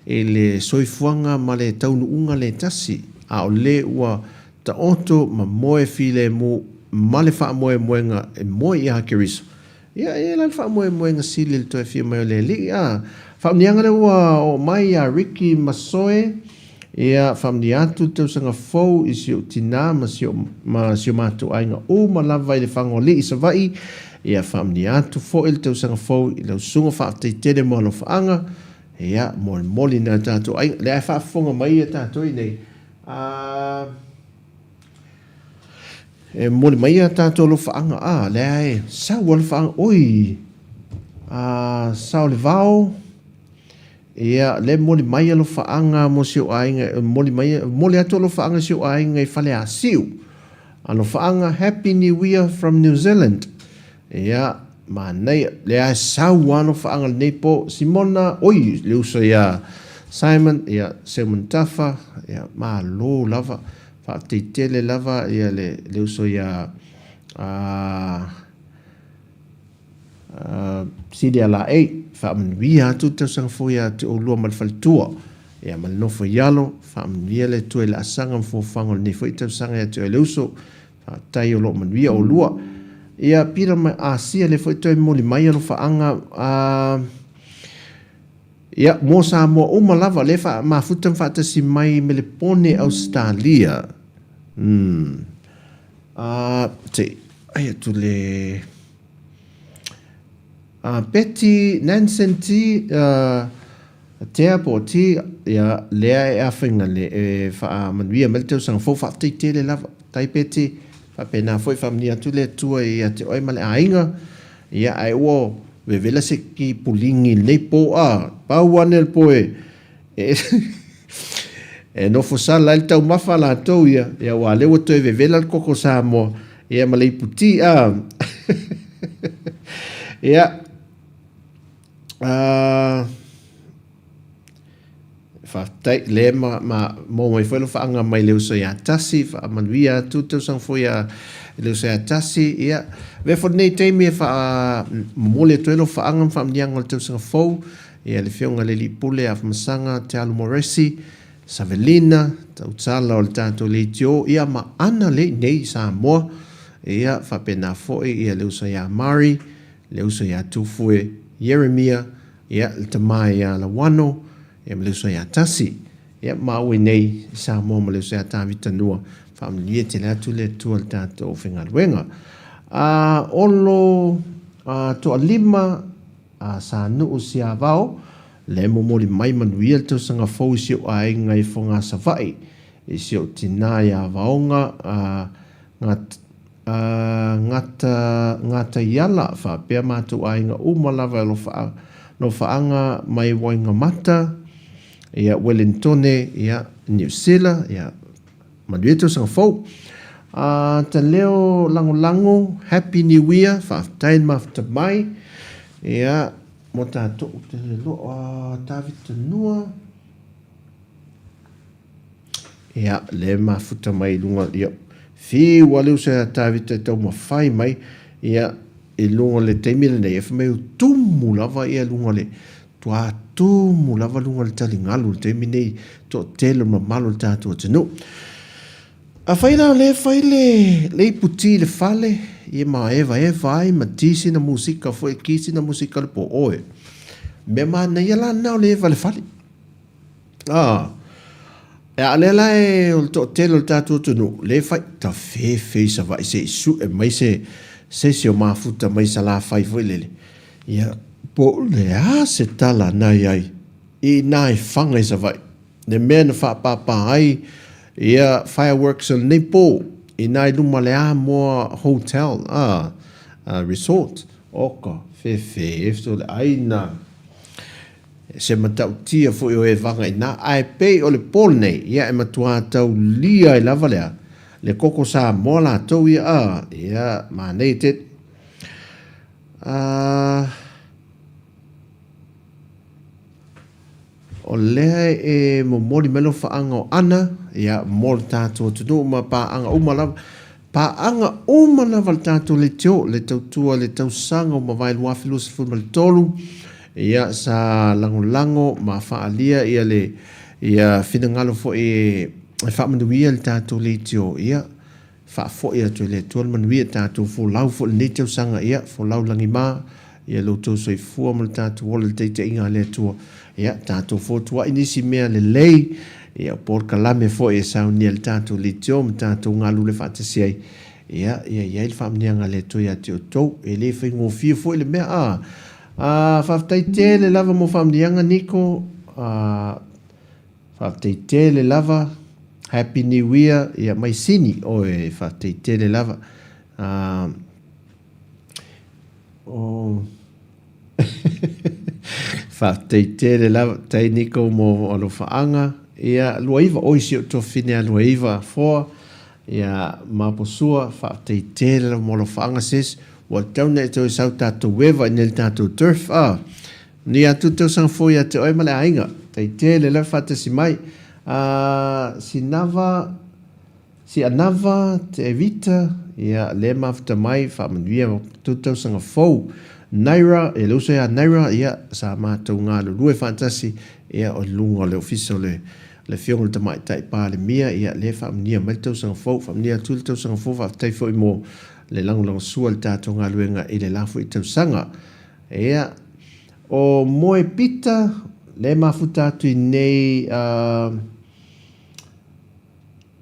S4: i le soifuaga ma le taunuuga le tasi, a o le ua taoto ma moe filemu ma le faamoemoega e moe ia Keriso, Ia, e i ai la le faamoemoega sili i le toe afio mai o le Alii, a. Faamanuiaga lea ua oo mai ia Ricky Masoe, ia, faamanuia atu le tausaga fou i si ou tinā ma si o, ma si o matou aiga uma lava i le Fagoalii i Savaii, ia, faamanuia atu foi le tausaga fou i lau susuga faafetai tele mo alofaaga, ia, molimoli nai o tatou aiga. Lea e faafofoga mai ia tatou i nei, a. E momoli mai a tatou alofaaga, a, lea e sau alofaaga, oi, a, sao le vao, ia, lea e momoli mai alofaaga mo si ou aiga, e momoli mai, e momoli atu alofaaga i si ou aiga i Faleasiu. Alofaaga, Happy New Year from New Zealand. Ia, manaia, lea e sau alofaaga lenei po, Simona, oi, le uso ia Simon, ia, Simon Tafa, ia, malo lava. Faafetai tele lava ia le le uso ia a Celia Laei, faamanuia atu le tausaga fou ia te oulua ma le faletua, ia ma le nofo i alo, faamanuia le Atua i le asaga ma fuafuaga o lenei foi tausaga ia te oe le uso, faafetai o lo o manuia oulua. Ia pila ma Asia lea foi toe momoli mai alofaaga a Ia, mo Samoa uma lava, lea e mafuta ma faatasi mai Melepone, Ausetalia. Umm. A, se i ai atu le... A, Betty Nansen T, uh, Tea po o T, ia, lea e afaigale e faamanuia mai le tausaga fou, faafetai tele lava. Tai Betty, faapena foi faamanuia atu le Atua ia te oe ma le aiga. Ia, ae ua vevela se ki puligi i lenei po, a, pau ane le po e, e, e nofo sala ai le taumafa a latou ia, ia aua lea ua toe vevela le koko Samoa, ia ma le iputi, a. Ia, a, Faafetai, lea ma, ma maua mai foi lou faaga mai le uso ia Tasi, faamanuia atu le tausaga fou ia le uso ia Tasi, ia, avea foi lenei taimi e faa momoli atu ai lou faaga ma faamanuiaga o le tausaga fou, ia le afioga i le Alii Pule Afamasaga Te Alu Moresi, Savelina, tautala o le tatou leitio, ia ma ana lea i nei i Samoa, ia faapena foi ia le uso ia Mari, le uso ia Tufue Ieremia, Ia, le tama ia Lawano, ia ma le uso ia Tasi, ia maua i nei i Samoa ma le uso ia Tavita Nua, faamanuia tele atu le Atua i le tatou faigaluega. A, Olo a, Toalima a, Sanuu Siavao, le momoli mai manuia le tausaga fou i si ou aiga i Fogaa Savaii, i si ou tina ia Vaoga a, Gat, A gata, gataiala, faapea matou aiga uma lava e alofaaga mai Waigamata. Ia, Welintone, ia, Niu Sila, ia, manuia tausaga fou. A, ta leo lagolago, Happy New Year, faafetai le mafuta mai. Ia, mo tatou te le loa, a, Tavita Nua. Ia, le mafuta mai i luga, ia, fiu a le uso ia Tavita e taumafai mai, ia, i luga o le taimi lenei, e fai mai o tumu lava ia luga o le, Ua tumu lava luga o le taligalu i le taimi nei, toatele o le mamalu o le tatou atunuu. Afai la o lea e fai le, le ipu ti i le fale, ia ma evaeva ai ma ti sina musika foi, ki sina musika le po oe. Mea manaia la lena o le eva i le fale. Ah, e a lea la e o le toatele o le tatou atunuu, lea e fai, tafefe i Savaii se i sue mai se, se isi o mafuta mai Salafai foi lele. Ia, po o le a se tala na i ai i nā e whanga i Savaii, le mea na whaapāpā ai ia fireworks o lenei pō i nā i luma le Amoa Hotel, a, a resort, oka, whewhe, e o le aina, se matautia foi o e wanga i nā, ae pei o le pō lenei, ia e matua tau lia ai lava lea, le koko Samoa lātou ia, a, ia, mānei te, A, o lea e momoli mai lau faaaga o Ana, ia, mo le tatou atunuu ma paaga uma lava, paaga uma lava le tatou leitio, le tautua le tausaga ua mavae 2023, ia, sa lagolago ma faaalia ia le, ia finagalo foi e faamanuia le tatou leitio, ia, Faafoi atu e le Atua le manuia tatou folau foi lenei tausaga ia folau lagima ia lo outou soifua ma le tatou ola i le taitaiga a le Atua ia tatou fotuai nisi mea lelei ia polokalame foi e saunia le tatou leitio ma tatou galulue faatasi ai ia ia iai le faamanuiaga a le Atua ia te outou e le faigofie foi le mea a a faafetai tele lava mo faamanuiaga Niko a Faafetai tele lava. Happy New Year ia mai Sini oe faafetai tele lava. Uh, oh. faafetai tele lava tai Niko mo alofaaga ia luaiva oi si o tofine a luaiva foa ia maposua faafetai tele lava mo alofaaga sis ua tau nei toe sau tatou eva i nei le tatou turf ah Ni atu tausaga fou ia te oe ma le aiga. Tai tele lava faatasi mai. A Sinava, si Anava te Evita, ia le mafuta mai faamanuia tou tausaga fou. Naira, ia le uso ia Naira, ia sa matou galulue faatasi, ia o luga o le ofisa o le le Afioga i le Tamaitai Palemia, ia le faamanuia mai le tausaga fou, faamanuia atu le tausaga fou, faafetai foi mo le lagolagosua i le tatou galuega i le la foi tausaga. Ia, o Moe Pita, lea e mafuta atu i nei uh,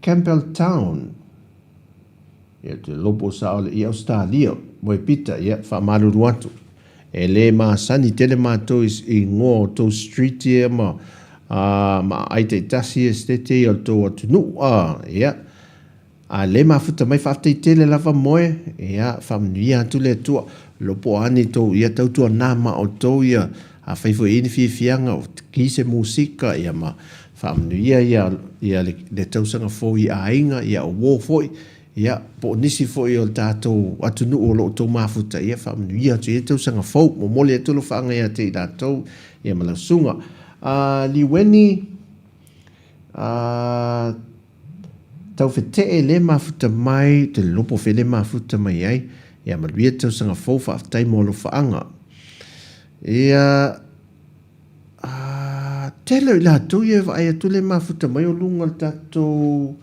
S4: Campbelltown. Ia, te lopo sa ole i Australia. Moe Pita, ia, whaamalulu atu. E le masani tele mātou i, i ngoa o tou street ia ma, uh, ma ai taitasi e stete ia o tou atunuu. Uh, ia, A le mafuta mai faafetai tele lava moe ia faamanuia atu le Atua lopo ane tou ia tautua na ma outou ia afai foi i ai ni fiafiaga o ki se musika ia ma faamanuia ia ia le, le tausaga fou i aiga ia o uo foi ia po o nisi foi o le tatou atunuu o lo o outou mafuta ia faamanuia atu i ia tausaga fou momoli atu alofaaga ia te i latou ia ma lau susuga a Liueni a Taufetee le mafuta mai te lopo fe le mafuta mai ai ia manuia tausaga fou faafetai mo alofaaga ia a tele o i latou ia e vaai atu le mafuta mai o luga o le tatou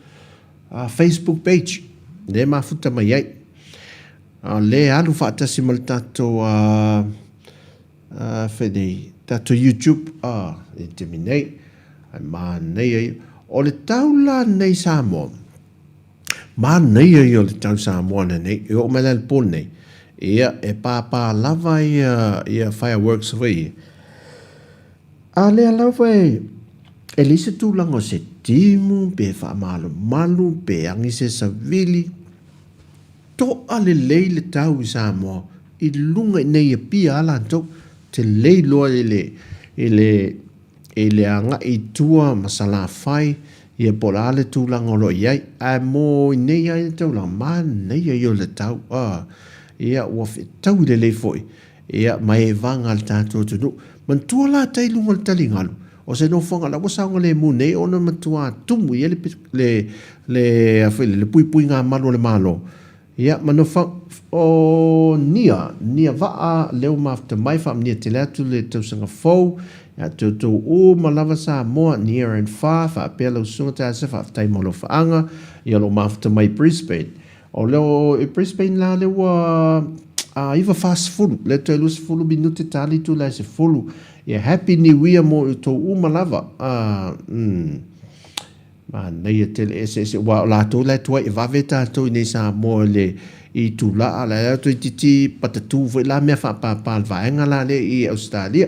S4: Facebook page le mafuta mai ai a le alu faatasi ma le tatou A fai nei, tatou YouTube, a, i le taimi nei, ai manaia ia. O le tau la nei Samoa, manaia ia o le tau Samoa nei, e oo mai la i le po nei, ia, e pāpā lava ia, ia fireworks foi ia. A lea lava e, e leai se tulaga o se timu, pe faamalomalu, pe agi se savili, Toa lelei le tau i Samoa i luga i nei Apia a latou, te lei loa i le, i le, i le agai i tua ma Salafai, ia po o le a le tulaga o lo o i ai. Ae mo i nei lava ia taulaga, manaia ia o le tau, a, ia ua fetaui lelei foi, ia ma e vaga le tatou atunuu. Manatua la tai i luga o le taligalu, o se nofoaga la ua saogalemu nei ona matua tumu i ai le, le, le, a foi lea, le puipuiga malu a le Malo. Ia, ma nofa, o Nia, Nia Vaa, lea ua mafuta mai, faamanuia tele atu le tausaga fou, ia te outou uma lava Samoa, near and far, faapea lau susuga Tasia, faafetai mo alofaaga, ia o lo o mafuta mai i Brisbane. O lea o, i Brisbane la lea ua a, 9:40, lea toe 20 minute ta le itula e 10. Ia, Happy New Year mo outou uma lava. A, mm. Manaia tele eseese aua o latou la e tuai e vave tatou i nei Samoa i le itula a la e toeitiiti patatū foi la mea faapapa a le vaega la lea i Ausetalia.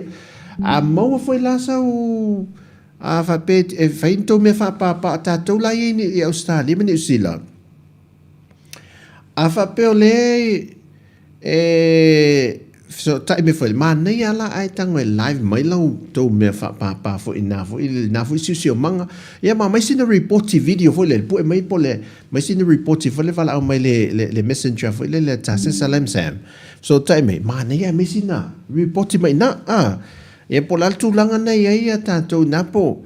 S4: A maua foi la sau a faapea e fai ni tou mea faapapa a tatou la ia i Ausetalia ma Niu Sila. A faapea o lea e fesootai mai foi, manaia lava la ae tago e live mai la outou mea faapapa foi i na foi, na foi siosiomaga. Ia ma aumai sina ripoti video foi lele, pue mai po o le aumai sina ripoti foi lele valaau mai le, le, le messenger foi lele a Tasesa Lamsam. Fesootai mai, manaia ae aumai sina ripoti mai i ina. A, ia po o le a le tulaga na i ai a tatou i na po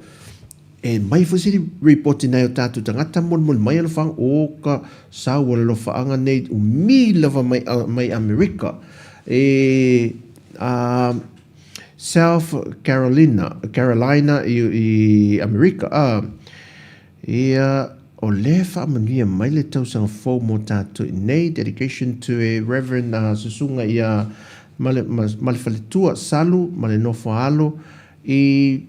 S4: E mai foi se ripoti nai o tatou tagata molimoli mai alofaga o ka sau o le alofaaga nei umi lava mai mai Amerika e a South Carolina Carolina i i Amerika a ia o lea faamanuia mai le tausaga fou mo tatou i nei dedication to a Reverend uh, Susuga ia Male, Malefaletua Salu ma le nofo alo i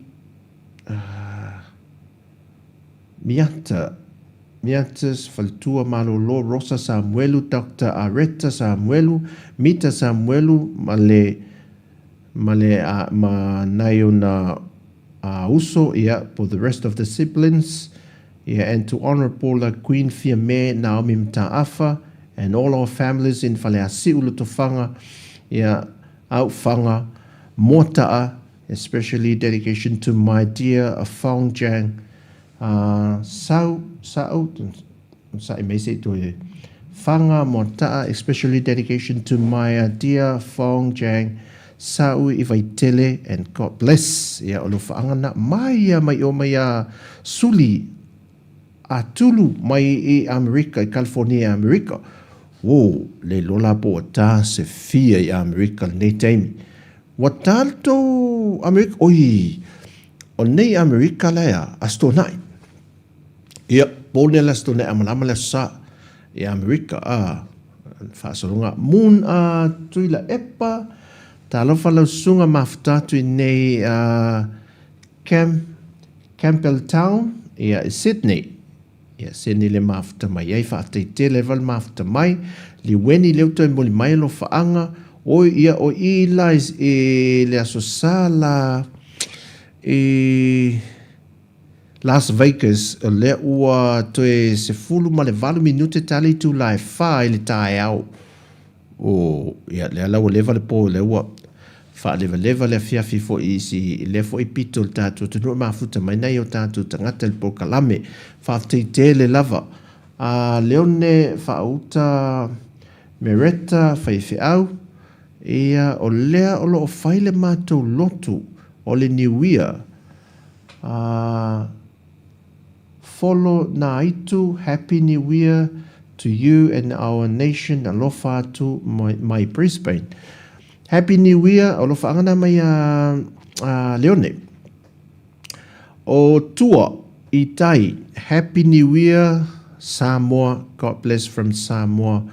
S4: Miata, Miatas, Faletua Malolo, Rosa Samuelu, Doctor Areta Samuelu, Mita Samuelu ma le ma le ma nai ona uso, ia, for the rest of the siblings, ia, and to Honourable Queen Fiame Naomi Mataafa and all our families in Faleasiu Lotofaga, ia, Aufaga, Moata'a, Especially dedication to my dear Fong Jang Sau Sa'u Sa'i mai se i toe Whanga Moata'a Especially dedication to my dear Fong Jang Sa'u i Vaitele and God bless Ia o lou whaanga na mai ia mai o mai a Suli a Tulu mai i Amerika i California i Amerika Woo le lola po ua ta se fia i Amerika lenei taimi Ua tatou Amerika, oi, o nei Amerika la ea, Aso Toonai. Ia, po nei le Aso Toonai a malama le Aso Sa i Amerika, a, faasologa. Moon a Tuilaepa, talofa lau susuga mafuta atu i nei a Camp, Campbelltown, ia, i Sydney. Ia seni le mafuta mai ai, faafetai tele lava le mafuta mai, Liueni leu toe moli mai alofaaga, oi ia o i la i le aso sa la i Las Vegas o lea ua toe 18 minute tala itula e fa i le taeao. O, ia, lea la ua leva le po, lea ua faalevaleva le afiafi foi i isi, i lea foi pito o le tatou atunuu e mafuta mai nai o tatou tagata i le polokalame. Faafetai tele lava. A Leone Faauta Mereta Faifeau, ia, o lea o lo o fai le matou lotu o le Niuia, a, Follow Naitu Happy New Year to you and our nation alofa atu mai Brisbane Happy New Year alofa anga na mai a Leone O Tua i tai Happy New Year Samoa God bless from Samoa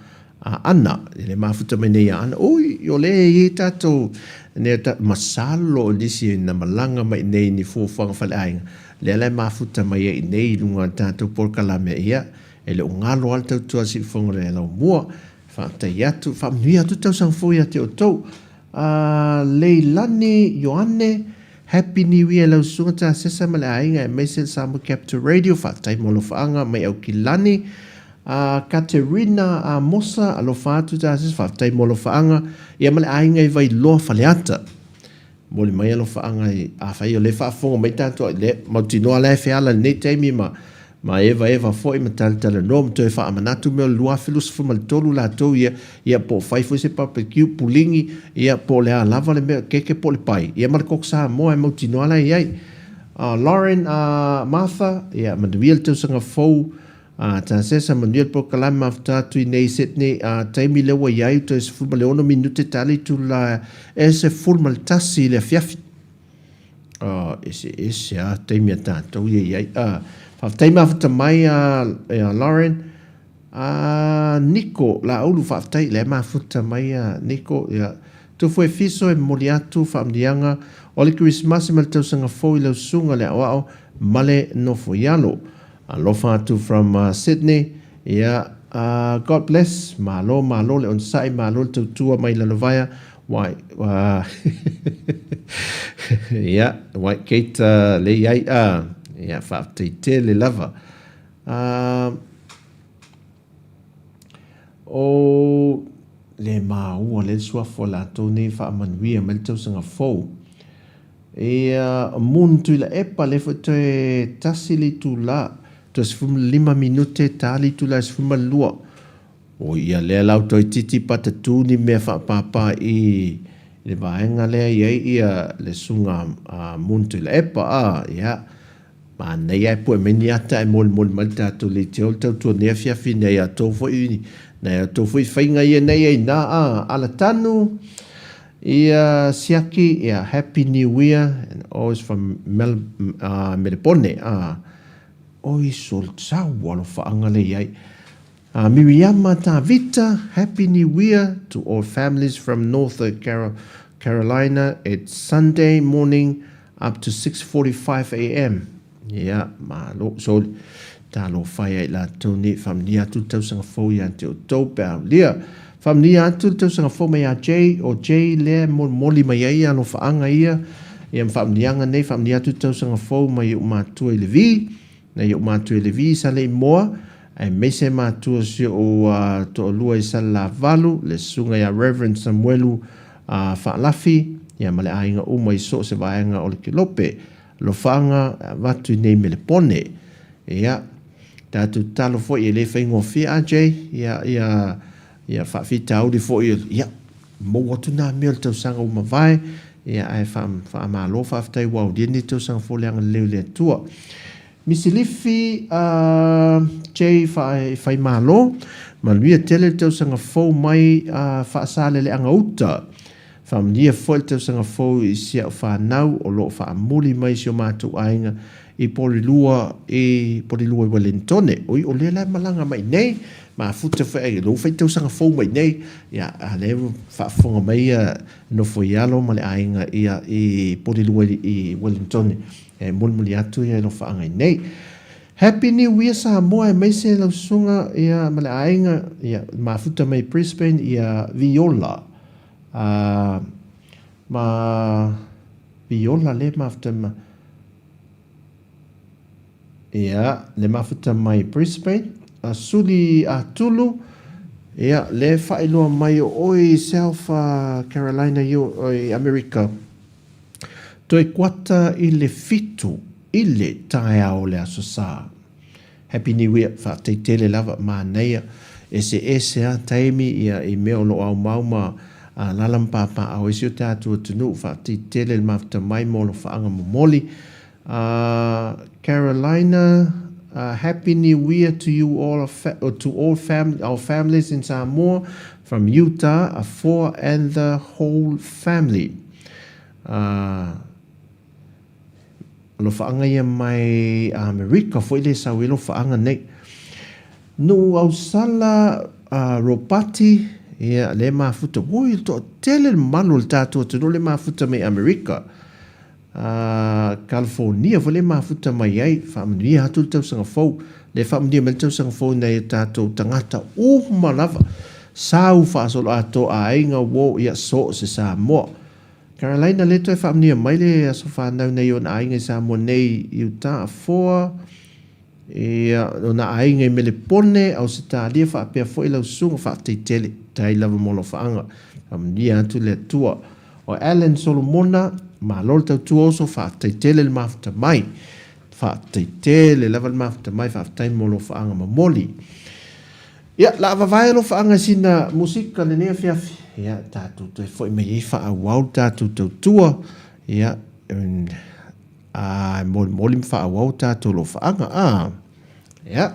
S4: a Ana, e le mafuta mai nei a Ana, oi, o le e i tatou, ne ta, masalo o nisi na malaga mai nei ni fuafuaga faleaiga, lea la e mafuta mai ai nei i luga o le tatou polokalame, ia, e le o galo lava le tautua a Siufogo le Laumua, faafetai atu, faamanuia atu tausaga fou ia te outou. A Leilani Ioane, Happy New Year lau susuga Tasesa ma le aiga aemaise le Samoa Capital Radio, faafetai mo alofaaga mai Aukilani. A Katerina Amosa, alofa atu Tasesa, faafetai mo alofaaga ia ma le aiga i Vailoa Faleata. Momoli mai alofaaga i, afai o lea e faafofoga mai tatou, le, mautinoa la e feala i lenei taimi ma, ma evaeva foi ma talatalanoa ma toe faamanatu mea o le 2023 latou ia, ia po o fai foi se barbecue, puligi, ia po o le a lava le mea, keke po o le pai, ia ma le koko Samoa e mautinoa la e i ai. Lauren, Martha, ia manuia le tausaga fou. Tasesa, manuia le polokalame mafuta atu i nei Sydney, taimi lea ua i ai toe 16 minute ta le itula e 11 i le afiafi. Oh, eseese a taimi a tatou ia i ai. Faafetai mafuta mai a Lauren. Niko Laulu, faafetai lea mafuta mai a Niko. Ia, Tufu e fiso e momoli atu faamanuiaga o le Kerisimasi ma le tausaga fou i lau susuga le aoao ma le nofo i alo. Alofa atu from Sydney ia God bless malo malo le onosai malo le tautua mai Lalovaea wai ia White Gate le iai a ia faafetai tele lava o le maua le suafa o latou nei faamanuia mai le tausaga fou. Ia, Moon Tuilaepa, lea foi toe tasi le itula, toe 15 minute ta le itula e 12. Oi, ia lea la ua toeitiiti patatū ni mea faapāpā i le vaega lea i ai ia le susuga a Moon Tuilaepa, a, ia, Manaia ae pue mai ni ata ae molimoli mai le tatou leitio le tautua nei afiafi nai a outou foi nai a outou foi faiga ia nei ai na a alatanu ia siaki ia happy new year and always from Mel, Melebone a oi sol sau alofaaga le iai Miriama Tavita happy new year to all families from North Carolina it's Sunday morning up to 6:45 am. Ia, malo. So, talofa ia i latou nei, faamanuia atu le tausaga fou ia te outou pe a aulia. Faamanuia atu le tausaga fou mai ia Jay, o Jay lea e molimoli mai ai alofaaga ia, ia ma faamanuiaga nei, faamanuia atu le tausaga fou mai ou matua i Levi, nai ou matua i Levi i Saleimoa, aemaise matua si ou toalua i Salelavalu, le susuga ia Reverend Samuelu Faalafi, ia ma le aiga uma i so o se vaega o le Kelope. Alofaga e avatu i nei Melepone. Ia, tatou tatalo foi e le faigofie RJ, ia, ia, ia faafitauli foi, ia, maua atu nā mea o le tausaga ua mavae, ia, ae faa, faamalo faafetai ua aulia lenei tausaga fou le agalelei o le Atua. Misilifi a Jay Faimalo, manuia tele le tausaga fou mai a Faasaleleaga Uta. Faamanuia foi le tausaga fou i si au fanau o lo o faamuli mai si o matou aiga i Porirua i Porirua i Wellingtone. Oi, o lea la e malaga mai nei, mafuta foi ai lou fai tausaga fou mai nei, ia, a lea ua faafofoga mai ia nofo i alo ma le aiga ia i Porirua i Wellingtone. E mulimuli atu ia i lofaaga i nei. Happy New Year Samoa aemaise lau susuga ia ma le aiga ia mafuta mai Brisbane ia Viola a ma Viola le mafuta ma ia le mafuta mai Brisbane a Suli Atulu ia le faailoa mai o oe i South Carolina i Amerika. Toe kuata i le fitu i le taeao o le Aso Sa. Happy New Year, faafetai tele lava, manaia, eseese a taimi ia i mea o lo o aumau ma alala ma papaaao ai si o tatou atunuu, faafetai tele le mafuta mai mo alofaaga momoli. Carolina, Happy New Year to you all, to all fam, our families in Samoa from Utah, Afoa and the whole family. Alofaaga ia mai Amerika foi le sau ai alofaaga nei. Nuu Ausala Ropati, ia le mafuta, oi le toatele le mamalu o le tatou atunuu le mafuta mai Amerika. California foi le mafuta mai ai, faamanuia atu le tausaga fou. Le faamanuia mai le tausaga fou i nai o tatou tagata uma lava. Sau faasoloatoa aiga uo ia so o se Samoa. Carolina le toe faamanuia mai le aso fanau nei ona aiga i Samoa nei i Utah Afoa. Ia, o nā aiga i Melepone, Ausetalia faapea foi lau susuga faafetai tele, tai lava mo alofaaga. Faamanuia atu le Atua. O Allen Solomona, Malo le tautua uso, faafetai tele le mafuta mai. Faafetai tele lava le mafuta mai, faafetai mo alofaaga momoli. Ia, la a vavae alofaaga i sina musika lenei afiafi. Ia, tatou toe foi mai ai faaauau le tatou tautua. Ia, a molimoli ma faaauau tatou alofaaga. A, ia.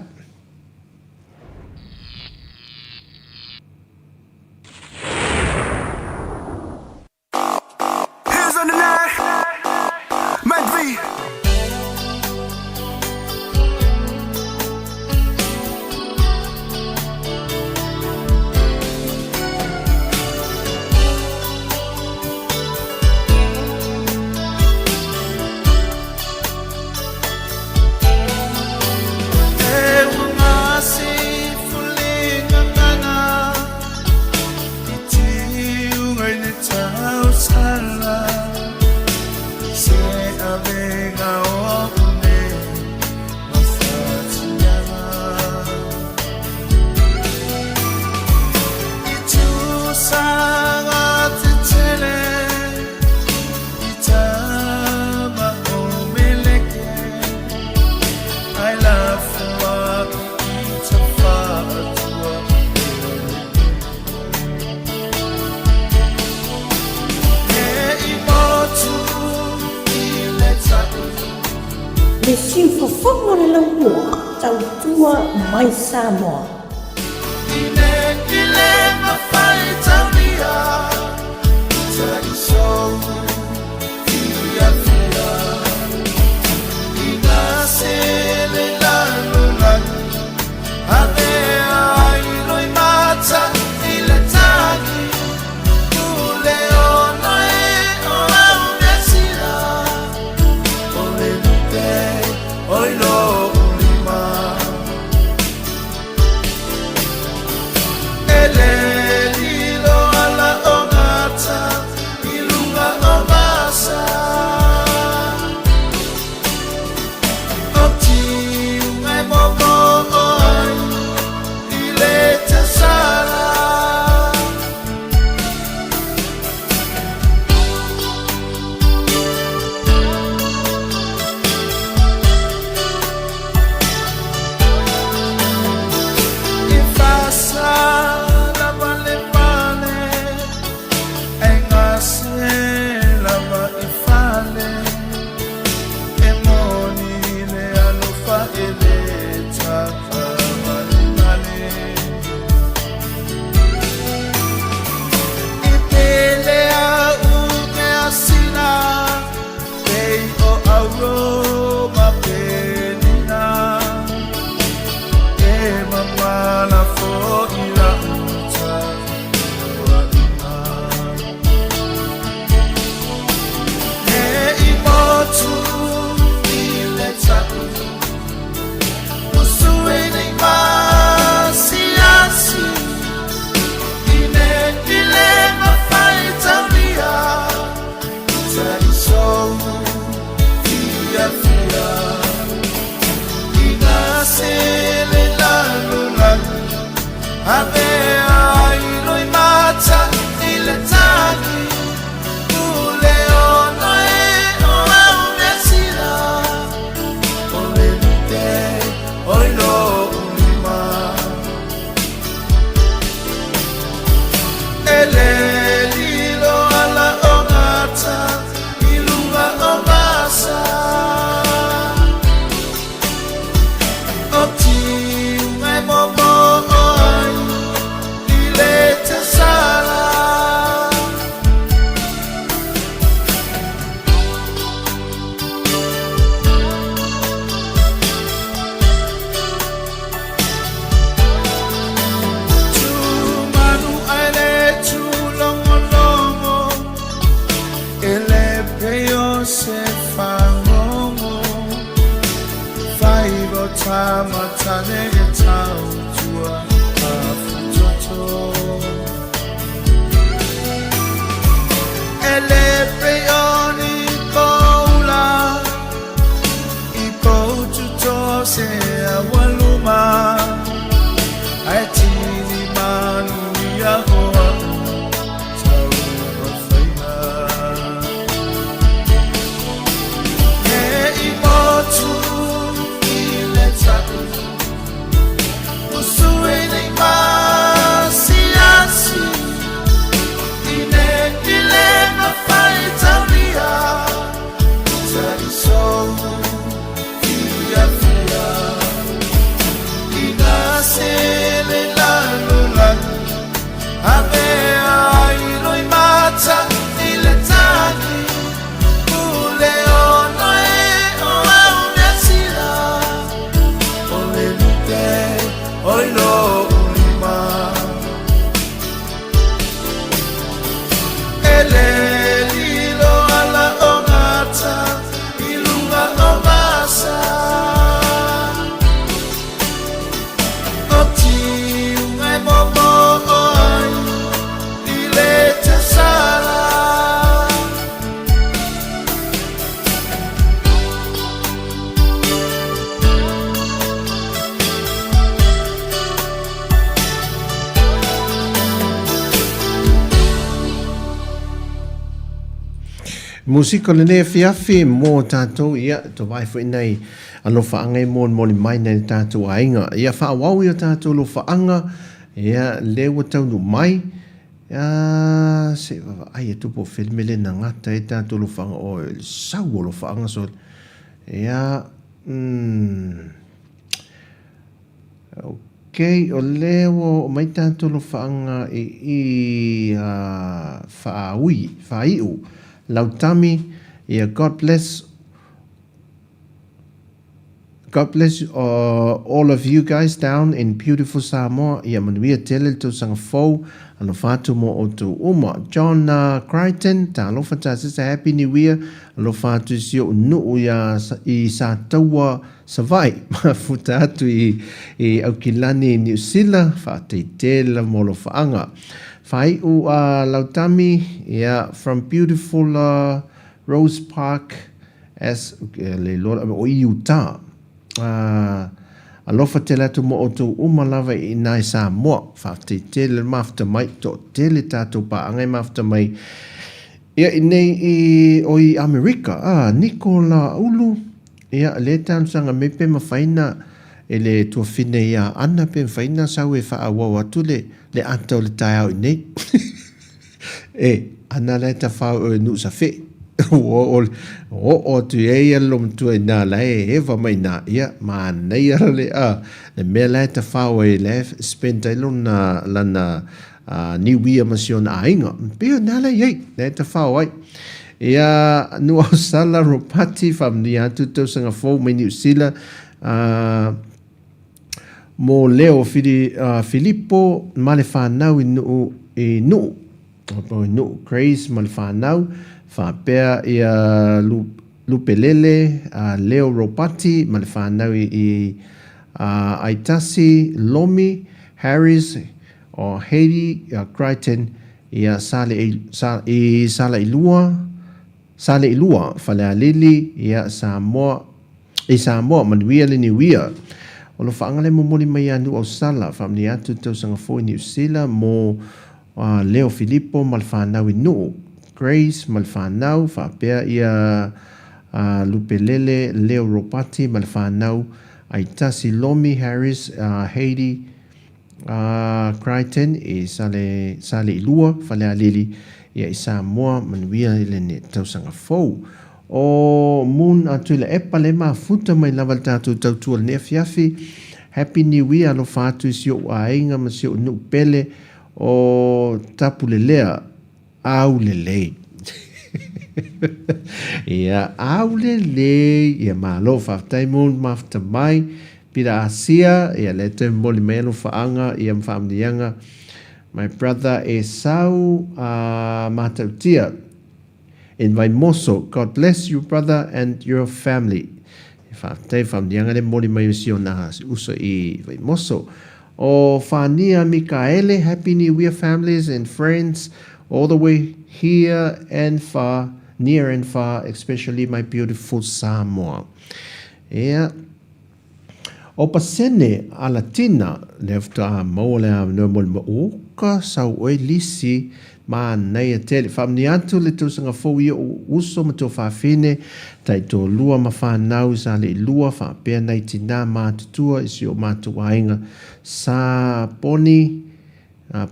S5: Le siufofoga o le laumua, tautua mai Samoa.
S6: i lou lima. E le lilo ala o gata i luga o masa. O tiuga e momoo ai i le tausala.
S4: Musika o lenei afiafi mō tātou, ia, to vai foi nei alofaaga e molimoli mai nei le tātou aiga. Ia whaawau i o tātou alofaaga, ia, le ua taunu mai, ia, se vaavaai atu po o fea le mea lea na gata ai tātou alofaaga, o le sau o alofaaga so, ia, Ok, o lea ua oo mai tatou alofaaga i i faaui, faaiu, Lautami, ia God bless God bless all of you guys down in beautiful Samoa, ia manuia tele le tausaga fou, alofa atu mo outou uma. John Crichton, talofa tasisa happy new year, alofa atu i si ou nuu ia i Sataua Savaii, mafuta atu i i Aukilani Niu Sila, faafetai tele lava mo alofaaga. Faaiu a Lautami, ia from beautiful Rose Park as le iloa o i Utah. Alofa tele atu mo outou uma lava i ina i Samoa. Faafetai tele le mafuta mai, toatele tatou paaga e mafuta mai ia i nei i o i Amerika. Ah, Niko Laulu, ia le talosaga mai pe mafai na e le tuafine ia Ana pe mafai na sau e faaauau atu le le ata o le taeao i nei. E, ana la e tawhao o e nuu sa fe. Ua oo, oo atu i ai le matua i nā la e eva mai nā. Ia, manaia le, a, le mea la e tawhao ai la e spend ai lona, lana New Year ma si ona aiga. Pei o nā la i ai, la e tawhao ai. Ia, nuu au sala Ropati, whaamanuia atu tausaga fou mai Niu Sila, Mō Leo Filipo ma le whānau i Nu'u, i Nu'u, i Nu'u, Grace ma le whānau, whāpea i a Lupelele, a Leo Ropati ma le whānau i Aitasi, Lomi, Harris, o Heidi Crichton i a Sale, i Salailua, Saleilua, Falealili, ia Samoa, i Samoa, manuia le Niuia. O lo whaanga le momoli mai ia Nu'u Sala, whaamanuia atu te tausaga fou i Niu Sila mō Leo Filipo ma le whanau i Nu'u, Grace ma le whanau, whaapea ia Lupelele, Leo Ropati ma le whanau, Aitasi Lomi, Harris, Heidi, A Crichton i Sale, Saleilua, Falealili, ia i Samoa, manuia i lenei tausaga fou. O Moon a Tuilaepa le mafuta mai lava le tatou tautua lenei afiafi. Happy New Year alofa atu i si ou aiga ma si ou nuu pele o Tapulelea. Aulelei. Ia, aulelei. Ia, malo, faafetai mo le mafuta mai. Pira Asia, ia, lea toe momoli mai alofaaga, ia, ma faamanuiaga. My brother Esau uh, Matautia in Vaimoso. God bless you brother and your family. Faafetai, faamanuiaga le momoli mai o si ona uso i Vaimoso. O Fania Mikaele, Happy New Year families and friends all the way here and far, near and far, especially my beautiful Samoa. Ea, o pasene a Latina, lea faatoa maua le avanoa mo le o ka sau oe lisi manaia tele. Faamanuia atu le tausaga fou i o'u uso ma tuafafine, taitoalua ma fanau i Saleilua, faapea nai tinā matutua i si o matou aiga sa poni,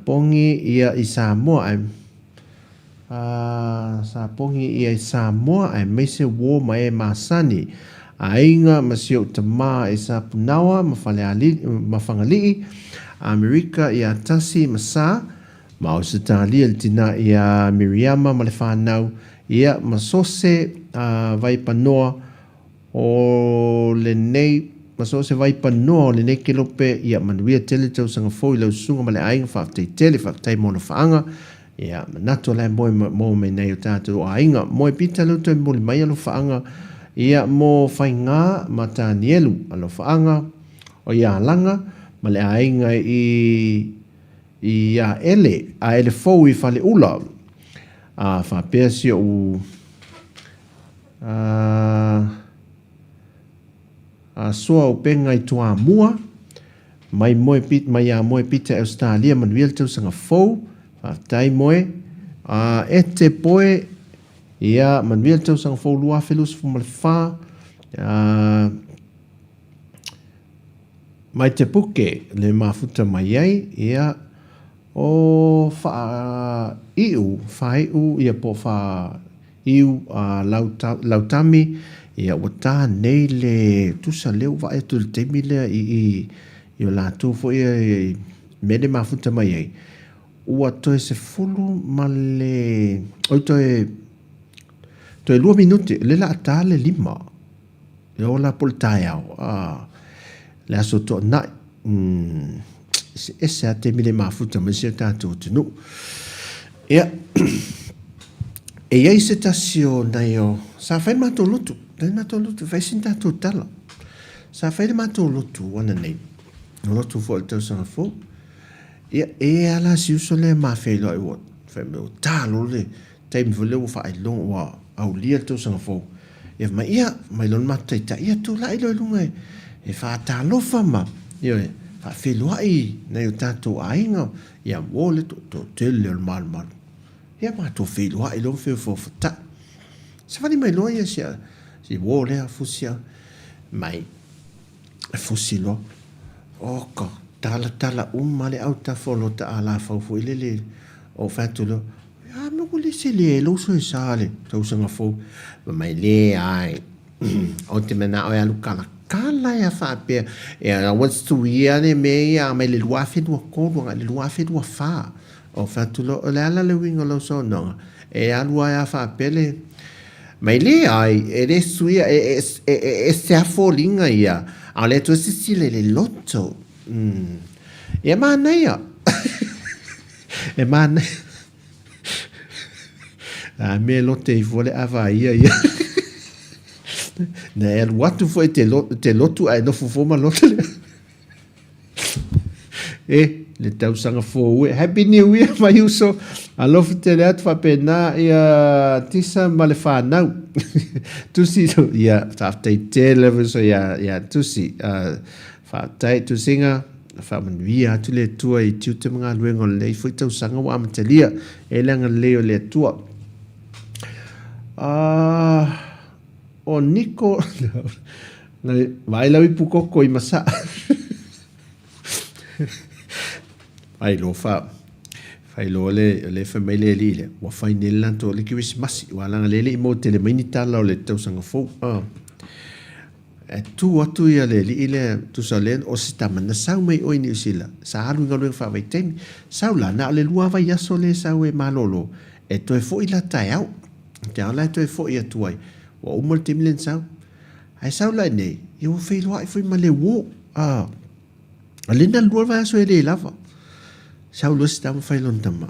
S4: pongi ia i Samoa ae sa pongi ia i Samoa aemaise uō ma e masani, aiga ma si ou tamā i Sapunaoa ma Falealili ma Fagalii, Amerika ia Tasi ma Sa, Ma Ausetalia le tinā iā Miriama ma le whānau, ia, ma Sose a Vaipanoa o lenei. ma so o se vaipanoa o lenei kelope, ia manuia tele tausaga fou i lau susuga ma le aiga, faafetai tele, faafetai mo alofaaga, ia manatu o la e moe maua mai nei o tatou aiga. Moe Pita lea ua toe momoli mai alofaaga, ia mo Faiga ma Tanielu, alofaaga o ia Alaga ma le aiga i i Aele, Aele fou i Faleula. A faapea si ou a Asoa upega i Toamua, mai moe mai ia Moe Peter i Ausetalia, manuia le tausaga fou, faafetai Moe. A Ete Poe, ia manuia le tausaga fou 2024. A mai te puke le mafuta mai ai, ia O Faaiu, Faaiu ia po o Faaiu a Lautami, ia ua ta nei le tusa lea ua vaai atu i le taimi lea i i i o latou foi ia mea lea e mafuta mai ai, ua toe 10 ma le, oi toe toe 2 minute, lea o le a ta le 5. E oo la po o le taeao, a, le Aso Toonai, umm, eseese lava taimi le mafuta mai si o tatou atunuu. Ia, e i ai se tasi o nai o, sa fai le matou lotu, fai le matou lotu, fai sina tatou tala. Sa fai le matou lotu ananei, lotu foi o le tausaga fou. Ia, e ala si uso lea ma feiloai ua, fai mai ua ta loa le taimi foi lea ua faailoga, ua aulia le tausaga fou. Ia fai mai, ia, fai mai loa le matou taitai, ia tulai loa i luga e faatalofa ma, ioe, faafeiloai i nai o tatou aiga, ia ua le toatele o le malumalu. Ia matou feiloai loa ma feofoofotai. Savali mai loa ia si, si uo lea, fusi mai, e fusi loa. Oka, talatala uma le autafa o lota alafau foi lele, ou fai atu loa, A mea ua le sele ai lou soesa le tausaga fou. Fai mai, Leai, ou te manao e alu kalakala ia faapea. Ia ua suia le mea ia mai le 2023 agai le 2024. Ou fai atu loa, o le a la le uiga o lau saunoaga? E alu lava ia faapea le... Mai leai, e le suia, e ese lava foliga ia, a o le Atua silasila i le loto. Ia manaia. E manaia. A mea lote ifo le ava ia ia. Na e alu atu foi te, lo, te lotu ae nofo fua ma lote le. E, le tausaga fou e. Happy New Year mai uso. Alofa tele atu faapena ia Tisa ma le whanau. Tusi, ia, faafetai tele uso ia, ia Tusi. Faafetai Tusinga. Faamanuia atu le Atua i tiute ma galuega o lenei foi tausaga ua amatalia e le agalelei o le Atua. Ah, o Niko, vaai lau ipu koko i Masaa. Ai loa fa, fai loa le, le fai mai le alii lea, ua fai nei le latou le Kerisimasi, ua leaga lea e le i maua tele mai ni tala o le tausaga fou. Ah. E tu atu ia le alii lea, tusa o lea o se tama na sau mai oe i Niu Sila, sa alu i galuega faavaitaimi. Sau la, na o le lua vaiaso lea e sau e malolo, e toe foi la taeao. Taeao la e toe foi atu ai, ua uma le taimi lea na sau. Ae sau la iinei, ia ua feiloai foi ma le uo. A, o lea na lua vaiaso e le lava. Sau loa se tama fai lona tama.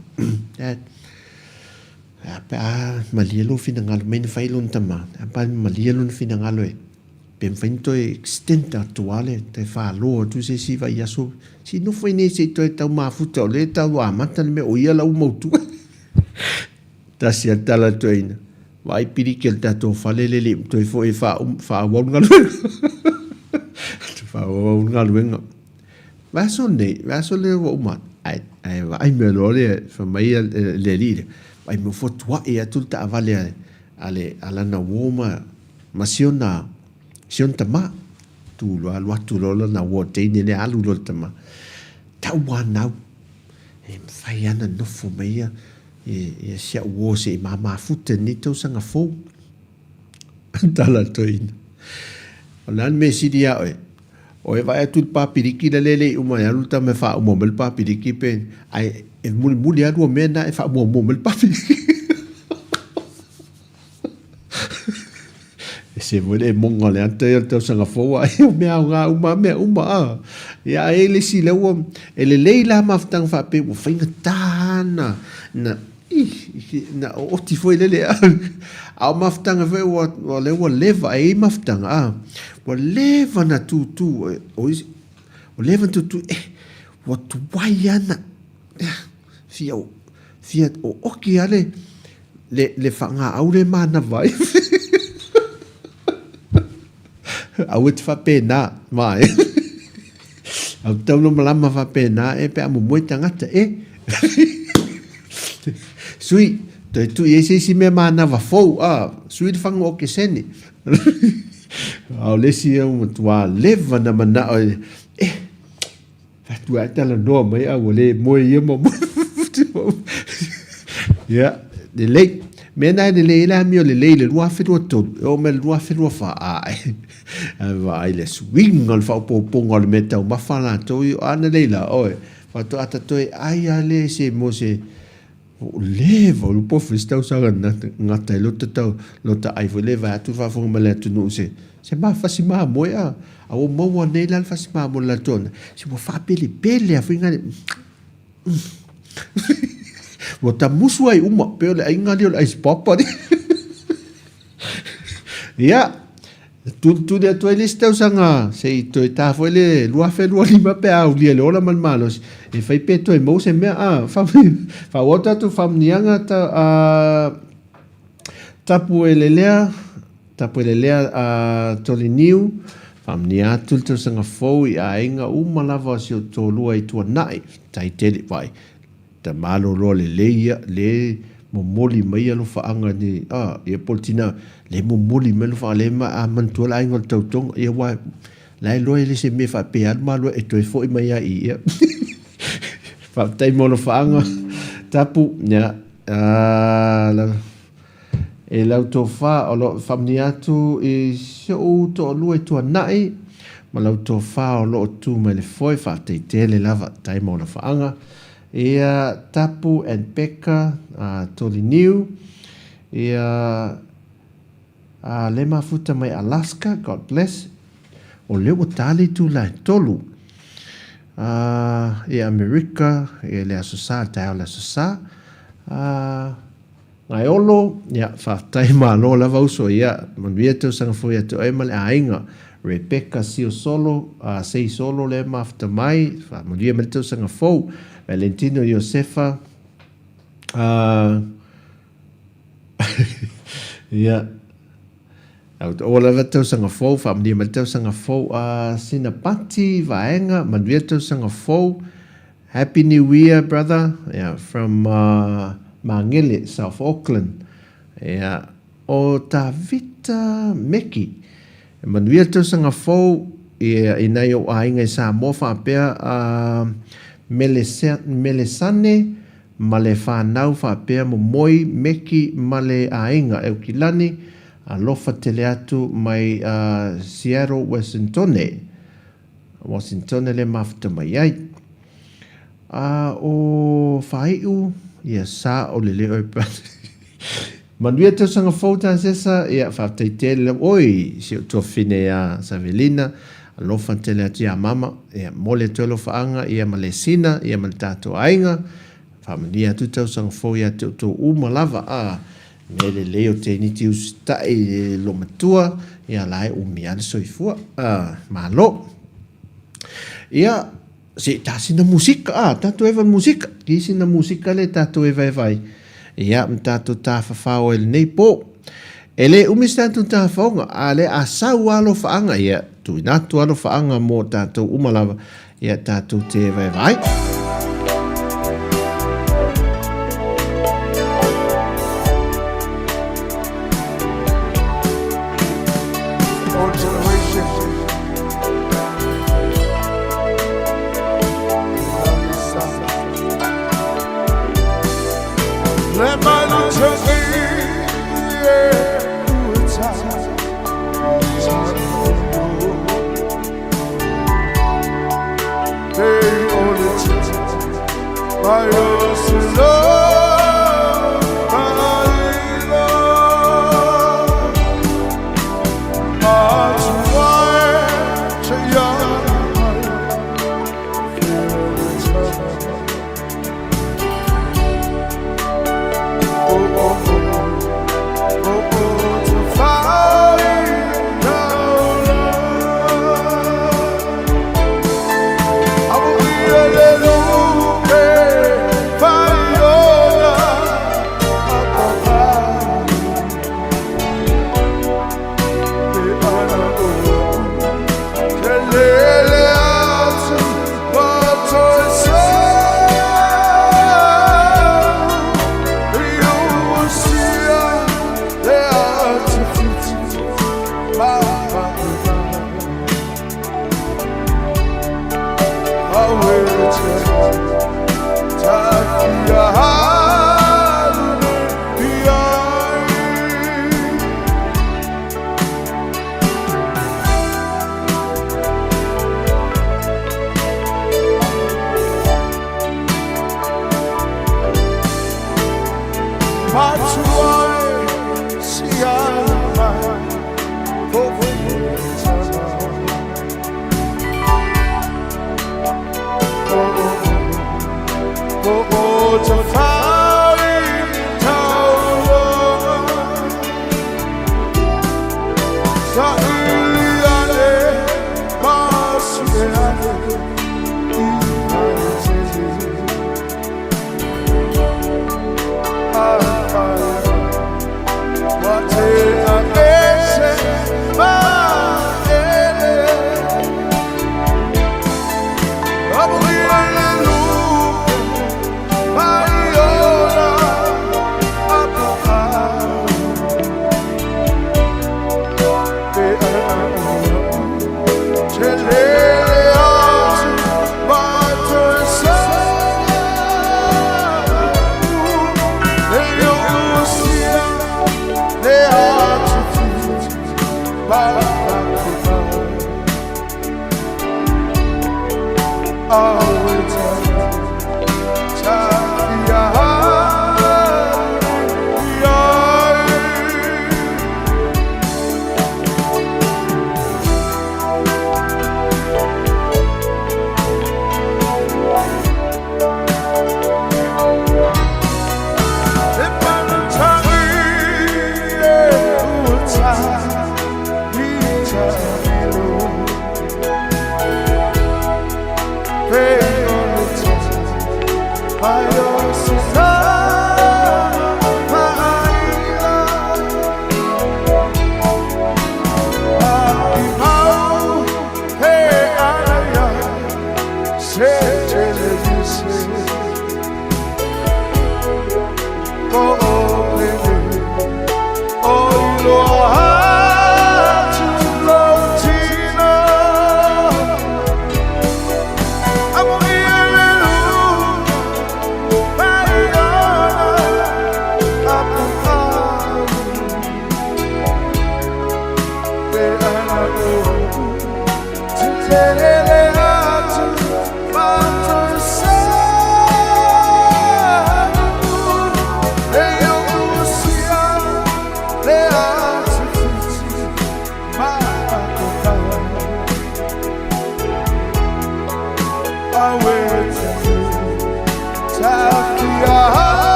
S4: Dad, a pe a malie lou finagalo mai na fai lona tama, a pa malie lona finagalo e pe mafai ona toe extend atu lava le toe faaloa atu se isi vaiaso. Se i nofo ai nei se i toe tau mafuta o lea e tau amata le mea o ia la ua mautu. Tasi lava le tala a le toeaina, vaai piliki o le tatou fale le le toe foi e faaauau le galuega. Faaauau le galuega. Vaiaso nei, vaiaso lea ua uma atu, ae, ae vaai mai loa le, fai mai le alii lea, vaai mai ua fotuai atu le taavale a, a le, a lana uo ma, ma si ona, si ona tama. Tu loa, alu atu loa lana uo teine lea, alu loa le tama. Tauanau, e mafai lava ona nofo mai ia, ia, ia si au uo se i mamafuta i lenei tausaga fou. Tala toeaina. O le a le mea e sili ia oe? O e vaai atu i le papiliki la lea e le i uma e alu le tama e faauma mai le papiliki pe ae e mulimuli lava lua mea na e faamuamua mai le papiliki. Se foi le moga le ata ia le tausaga fou a o mea aoga uma mea uma a. Ia ae le isi lea ua e lelei la mafutaga faapea ua faigata na na na oti foi lele a. A o mafutaga foi ua ua lea ua leva e i ai mafutaga a. Ua leva na tutu o isi ua leva na tutu eh ua tuai ana fia fia ooki a le Le, le faagaau le manava ai. Aua e te faapena, ma e. Au tau no malama faapena e pe a momoe tagata e. Sui, toe tui ai se isi mea manava fou, a, sui le fagu okesene. A o le isi ia ua matua leva na manao e, eh, Atu ae talanoa mai a ua le moe ia ma moe. Ia, lelei. Mea na e lelei ai le amio lelei i le 2023, e oo mai i le 2024, ae, ae vaai le suiga o le faaopoopoga o le meataumafa a latou ia, a na lei la, oe, faatoa ta toe ai lava lea i se, mo se, Ua leva o le pofe se tausaga na gata ai lota tau lota ai foi le vae atu le faafofoga mai le atunuu se se ma fasi mamoe a a ua maua nei la le fasi mamoe la tona se ua faapelepele a foi nga ua tamusu ai uma pe o le aiga li o le ice pop ali ia Tulituli atu ai le isi tausaga se i toe ta foi le 2025 pe a aulia le ola ma le malosi e fai pe toe maua se mea a faaauau tatou faamanuiaga ta a tapu e lelea tapu e lelea a Toliniu faamanuia atu le tausaga fou i aiga uma lava o si ou toalua i Tuanai faafetai tele vai Ta malolo lelei ia le momoli mai alofaaga ni a ia po o le tina le momoli mai alofaaga le ma a manatua le aiga o le tautoga ia aua la e iloa e le se mea faapea alu malo e toe foi mai a i ia faafetai mo alofaaga tapu ia a la E lau tofa o lo o faamanuia atu i si ou toalua i Tuanai ma lau tofa o lo o tu mai le foe, faafetai tele lava, tai mo alofaaga. Ia Tapu and Becca Toliniu, ia le mafuta mai Alaska, God bless. O lea ua ta le itula e 3 i Amerika i le Aso Sa, le taeao o le Aso Sa. Gaeolo, ia, faafetai malo lava uso, ia, manuia tausaga fou ia te oe ma le aiga. Rebecca Siosolo, a, Seisolo lea e mafuta mai, faamanuia mai le tausaga fou. Valentino Iosefa, a, ia, Aua lava tausaga fou, faamanuia mai le tausaga fou, a, sina pati, vaega, manuia le tausaga fou. Happy New Year brother, yeah, from uh, Mangele, South Auckland. Yeah, o Tavita Meki. E manuia le tausaga fou i, i nai ou aiga i Samoa faapea a uh, Melesane ma le whanau faapea Momoi Meki ma le aiga Eukilani alofa tele atu mai uh, Seattle, Washingtone. Washingtone le mafuta mai ai. A o Faaiu, ia sa o le leo e Manuia tausaga fou Tasesa, ia faafetai tele lava. Oi, si ou tuafafine ia Savelina, alofa tele atu ia mama, ia momoli atu ai alofaaga ia ma Lesina, ia ma le tatou aiga. Faamanuia atu tausaga fou ia te outou uma lava. A mea lelei o teniti usitai i lo matua, ia la e umi lava le soifua. A, malo. Ia, se i tā sina musika, a, tātou eva musika. Ki sina musika le tātou eva eva ai. Ia, ma tātou tāwhawhao e lenei pō. E le umi se tātou tāwhaonga, a le a sau alofaaga, ia, tuuina atu alofaaga mō tātou uma lava, ia tātou te eva eva ai.
S6: Old generation.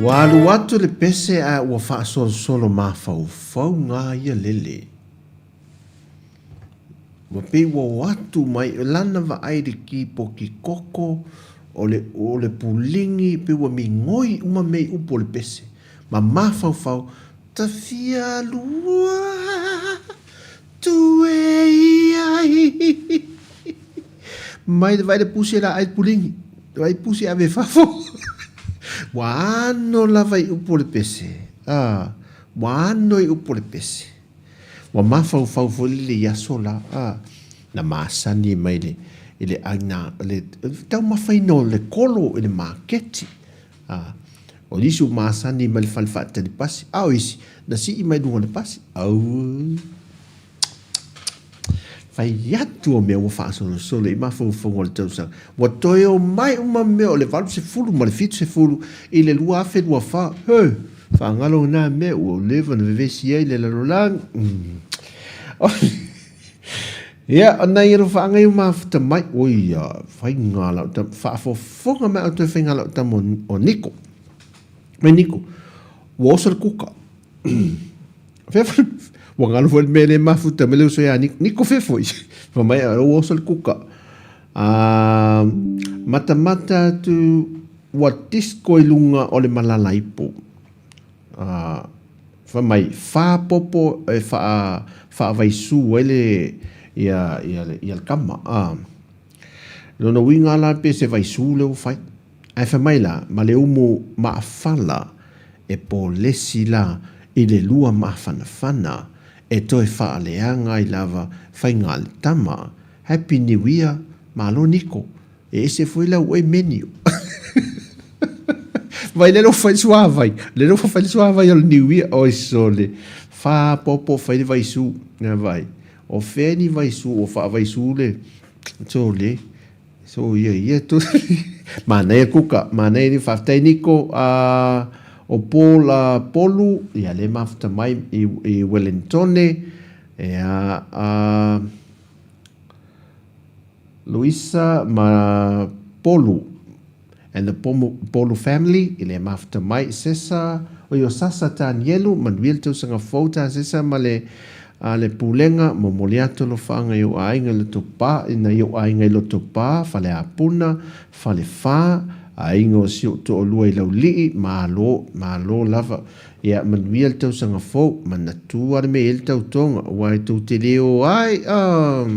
S4: Ua alu atu le pese ae ua faasolosolo mafaufau gā ia lele. Ua pei ua o atu mai lana vaai i le kipoki koko o le, o le puligi pei ua migoi uma mea i upu o le pese ma mafaufau, Ta fia alu atu e iai. Mai le vaai le pusi e laai le puligi, le vaai pusi e ave i fafo. Ua ano lava i upu o le pese. Ah, ua ano i upu o le pese. Ua mafaufau foi lele i aso la, ah, na masani mai le, i le aina, le taumafaina o le kolo i le maketi. Ah, o nisi ua masani mai le fale faatali pasi, a o isi, na sii mai luga o le pasi. Au. Fai atu o mea ua faasolosolo i mafaufauga o le tausaga. Ua toe omai uma mea o le 80 ma le 70 i le 2024. He! Faagalo na mea ua leva na vevesi ai le lalolagi. Mm. Ia, o nai alofaaga ia ua mafuta mai, oi ia, faiga lau tama, faafofoga mai au toe faiga lau tama o Niko. Mai Niko, ua oso le kuka. Fea foi, ua galo foi le mea le mafuta mai le uso ia Niko. Niko fea foi, fa mai ua oso le kuka. A matamata atu ua disco i luga o le malala ipo. Ā, fai mai, faapopo e faa, faavaisū ai le, ia, ia, ia le kama, ā. Lona uiga la pe se vaisū lea ua fai. Ae fai mai la, ma le umu maafala e polesi la i le lua maafanafana e toe faaleaga ai lava faiga a le tama. Happy New Year, malo Niko. E ese foi lau oe menu. Vai le fai suavai. Le lo fai suavai o le New Year. Oi sole. Fa popo fai le vaisu. Na vai. O fea ni vaisu o fa vaisu le. Sole. So ia ia tu. Manaia kuka. Manaia ni faafetai Niko. O Paul Polu. Ia le mafuta mai i Wellingtone. Ia Luisa ma Polu and the Polu family i le mafuta mai Sesa oi o Sasa Tanielu manuia le tausaga fou ta Sesa ma le a le pulega momoli atu alofaaga i ou aiga i Lotopa i nai ou aiga i Lotopa Faleapuna Falefa aiga o si ou toalua i Laulii malo malo lava ia manuia le tausaga fou manatua le mea e i ai le tautoga aua e tou te le o ai a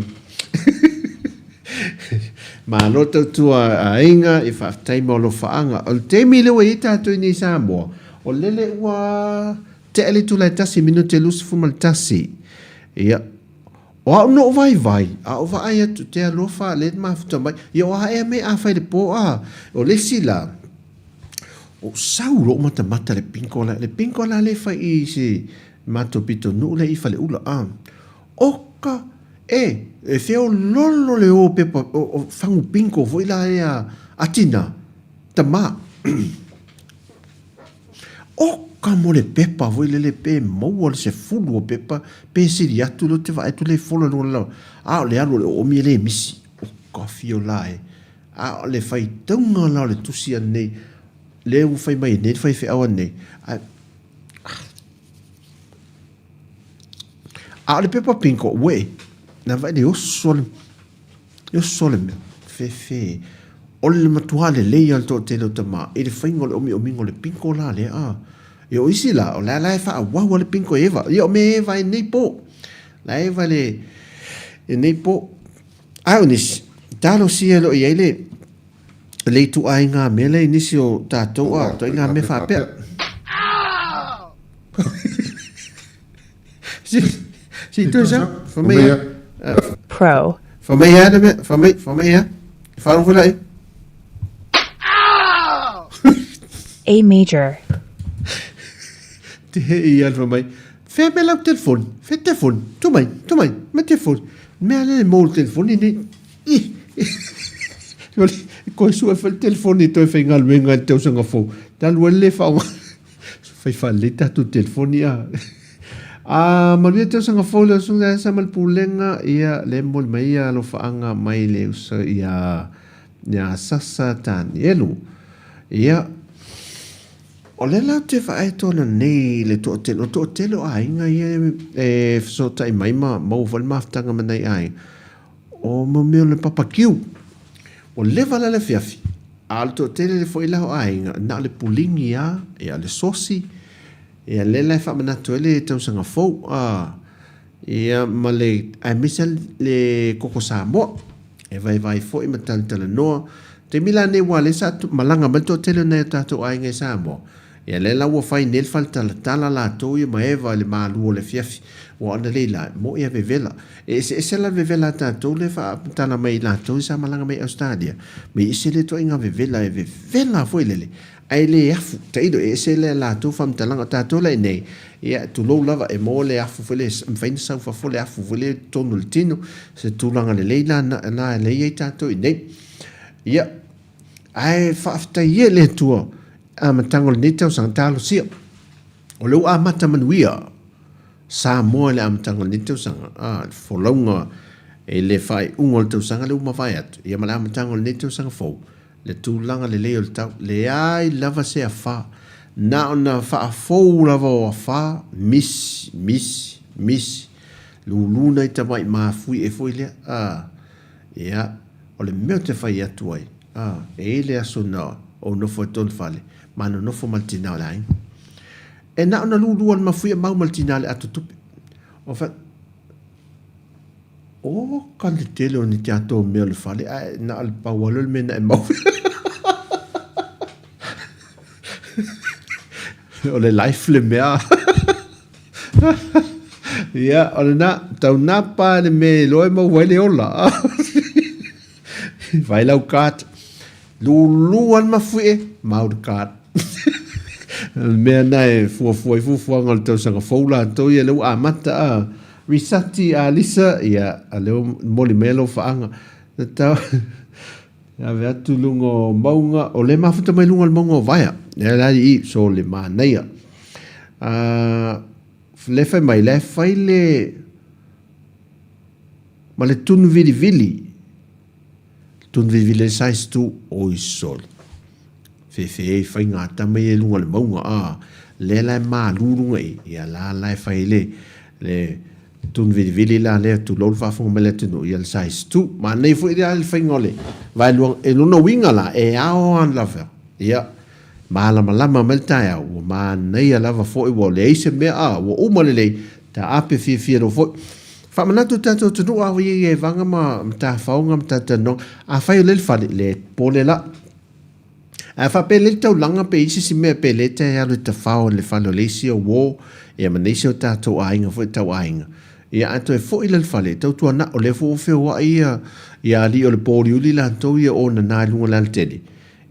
S4: Malo tautua aiga i faafetai mo alofaaga. O le taimi lea ua i ai tatou i nei Samoa, o lele ua tea le itula e tasi minute 21. Ia, o au na ou vaivai, a ou vaai atu te alofa le mafuta mai. Ia, o a ea mea a fai le po a? O le isi la, o sau lou matamata le pinko la. Le pinko la le fai i se matou pitonuu lea i Faleula a. Oka! E, e feololo le o pepa, o, o fagu pinko foi la ea a tina, tama. Oka mo le pepa foi lele pe maua le sefulu o pepa, pe sili atu lea ou te vaai atu lea e fola i luga o le lalolagi. A o le alu o le oomi e le misi. Oka fio la e. A o le faitauga la o le tusi anei, lea ua fai mai nei le faifeau anei, ae, A o le pepa pinko, uē, na vaai le oso le, le oso le mea, fefe. O le matua lelei lava o le toatele o tama i le faiga o le omiomiga o le pinko la lea, a. Ia o isi la, o la la e faaauau lava le pinko e Eva. Ia o mea e Eva ai nei po. La Eva le, i nei po. Ae o nisi, talosia e le o i ai le, le ituaiga mea lea i nisi o tatou, a, ituaiga mea faapea. Si, si toe sa, fa mai ia.
S7: Pro.
S4: Fa mai ia le mea, fa mai, fa mai ia. Wharongo foi lai.
S7: A major.
S4: Te he i al fa mai. Whea me lau telefoni, whea telefoni, tu mai, tu mai, mai telefoni. Mea le mou le telefoni nei. I. Koe sua whai telefoni toi whai ngaluenga i te tausaga fou. Talu ai le whaonga. Fai faalelei tatou telefoni a. A manuia tausaga fou le usuga sa ma le pulega ia le momoli mai ia alofaaga mai le uso ia ia Sasa Tanielu. Ia. O lea la ou te vaai atu ananei i le toatele, o le toatele o aiga ia e fesootai mai ma maua foi le mafutaga ma nai aiga, o mo mea o le papakiu. Ua leva la le afiafi, a o le toatele foi la o aiga, na o le puligi lava, ia o le sosi, ia lea la e faamanatu ai le tausaga fou, a, ia ma le, aemaise lava le koko Samoa. E vaivai foi ma talatalanoa. Taimi la nei aua lea sa malaga mai le toatele o nai o tatou aiga i Samoa, ia lea la ua fai nei le faletalatala latou ia ma Eva i le malu o le afiafi. Aua ona lei la, mo'i a vevela. E eseese la le vevela a tatou lea e faamatala mai e i latou ia sa malaga mai i Ausetalia, me i ese lea ituaiga vevela e vevela foi lele, Ae le afu, tailo e ese le latou faamatalaga, o tatou la inei, ia tulou lava, e maua le afu foi lea, e mafai ona sau fafo le afu foi lea i totonu o le tino, se tulaga lelei la na lea e i ai tatou inei. Ia, ae faafetai ia i le Atua, amataga o lenei tausaga, talosia, o lea ua amata manuia Samoa i le amataga o lenei tausaga, a, le folauga i le faaiuga o le tausaga lea ua mavae atu, ia ma le amataga o lenei tausaga fou, Le tulaga lelei o le tau. Leai lava se afa. Na ona faafou lava o afa, misi, misi, misi. Lulu nai tamai mafuie foi lea. A, ia, o le mea ou te fai atu ai, a, e i ai le aso na ou nofo ai tonu fale, ma nonofo ma le tina o le aiga. E na ona lulu lava le mafuie mau ma le tina o le ato tupe. O fai, Oka le tele o ni tatou mea o le fale, ae na o le pau lava lea o le mea na e maua. O le life le mea. Ia, o lena, taunapa le mea e iloa e maua ai le ola. Vaai lau card. Lulu lava le mafuie, mau le card. O le mea lena e fuafua ai fuafuaga o le tausaga fou latou ia lea ua amata a. Risati Alisa, ia, a lea ua momoli mai lau faaga. Na tau ave atu i luga o mauga, o lea e mafuta mai luga o le mauga o Vaea. Lea la i i, so le manaia. Uh, lea fai mai, la e fai le ma le tunu vilivili. Tunu vilivili le size tu, oi sole. Fefe i faiga tama ia i luga o le mauga, a, lea la e malu luga i, ia la la e fai le, le tunu vilivili la lea, tulou le faafofoga mai le atunuu, ia le size tu. Manaia foi la le faiga o le vaeluaga, e lona uiga la, e ao lava lava, ia, Malamalama mai le taeao, ua manaia lava foi, ua leai se mea, a, ua uma lelei, taape fiafia loa foi. Faamanatu le tatou atunuu, a ua i ai evaga ma matafaoga ma talatalanoaga, afai o lea le fale, le popole la. Ae a faapea e lelei le taulaga pe i ai se isi mea pe le tae alu e tafao i le fale o le isi o uo, ia ma nisi o tatou aiga foi tau aiga, ia ae toe foi la i le fale, tautuana, o lea foi ua feoai ia, ia alii o le pōliuli latou ia o nana i luga o le alatele,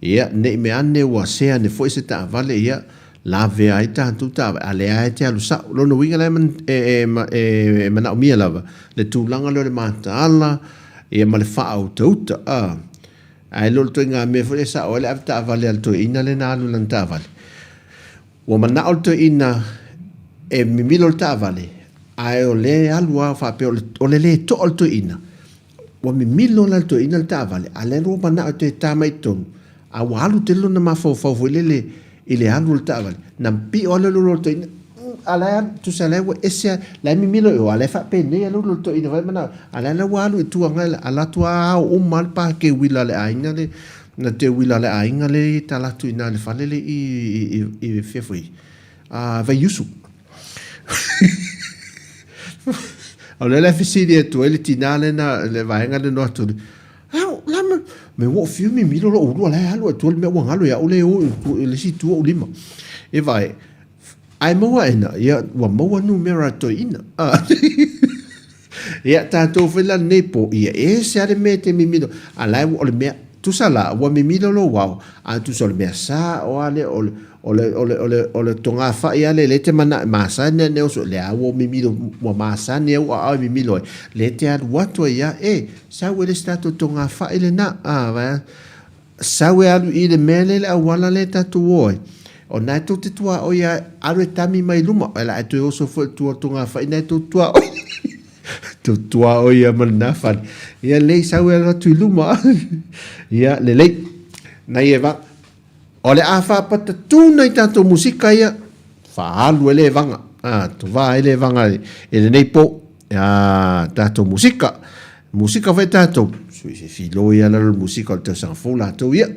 S4: Ia, ne i mea ane ua sea ane foi se taavale, ia, lavea ai tatou taavale, a lea lava e te alu sao. O lona uiga la e, e, e, e manaomia lava le tulaga lea o le mataala, ia ma le faautauta, a. Ae le o le ituaiga mea foi lea e sao ai le ave taavale a le toeaina lea na alu i lana taavale. Ua manao le toeaina e mimilo le taavale, ae o lea e alu lava faapea o le le toa o le toeaina, ua mimilo la le toeaina le taavale, a o lea ua manao e toe ta mai i totonu, a ua alu tele lona mafaufau foi lele i le alu o le taavale, na pio lava le ulu o le toeaina, a o la e alu, tusa o la ua ese lava, la e mimilo i o, a o la e faapenei lava le ulu o le toeaina fai manao, a o la ua alu i tua agai, alu atu lava ao uma lava le pake uila a le aiga le, Na te uila le aiga le i tala atu ina le fale le i i i fea foi a Vaiusu. O le la fesili atu ai le tina le na le vaega le no atu. Au la me me wo fiu mi milo lo ulu la alu atu le me ua ngalo ia ule o le si tu o lima. E vai ai maua ena ia ua maua numera toeaina. Ia, tatou foi la lenei po, ia ese a le mea e te mimilo, a la e o le mea, tusa la, ua mimilo lou ao, a tusa o le mea sa o a lea, o le, o le, o le, o le, o le togafai a lea, lea e te mana, masani a ne oso, lea ua mimilo, ua masani au aao e mimilo ai, lea e te alu atu ai a, e, sau e le isi tatou togafai lena, a, vai a, Sau e alu i le mea lea i le auala lea tatou o ai, o na e tou te tuaoi a alu e tami mai luma, o le a e toe oso foi i tua o togafai na e tou tuaoi. Tou tuaoi ia ma lena fale. Ia lelei sau e alu atu i luma. Ia lelei. Nai e va. O le a faapatatū nai tatou musika ia, faaalu e le vaga, a, tovā ai le vaga i lenei pō, a, tatou musika. Musika foi tatou, sui se filo ia lalo le musika o le tausaga fou latou ia.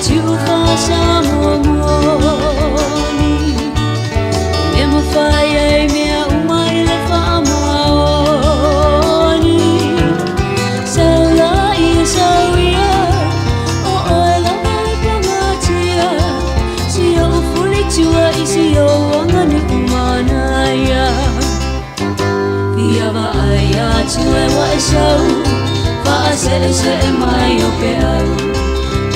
S8: tiu faasamoamoni. E mafai ai mea uma i le faamaoni. Sau la ia sau ia, o oe lava le pagatia. Si ou fulitua i si ou aganuu manaia. Fia vaai atu e ua e sau, faase'ese'e mai o peau.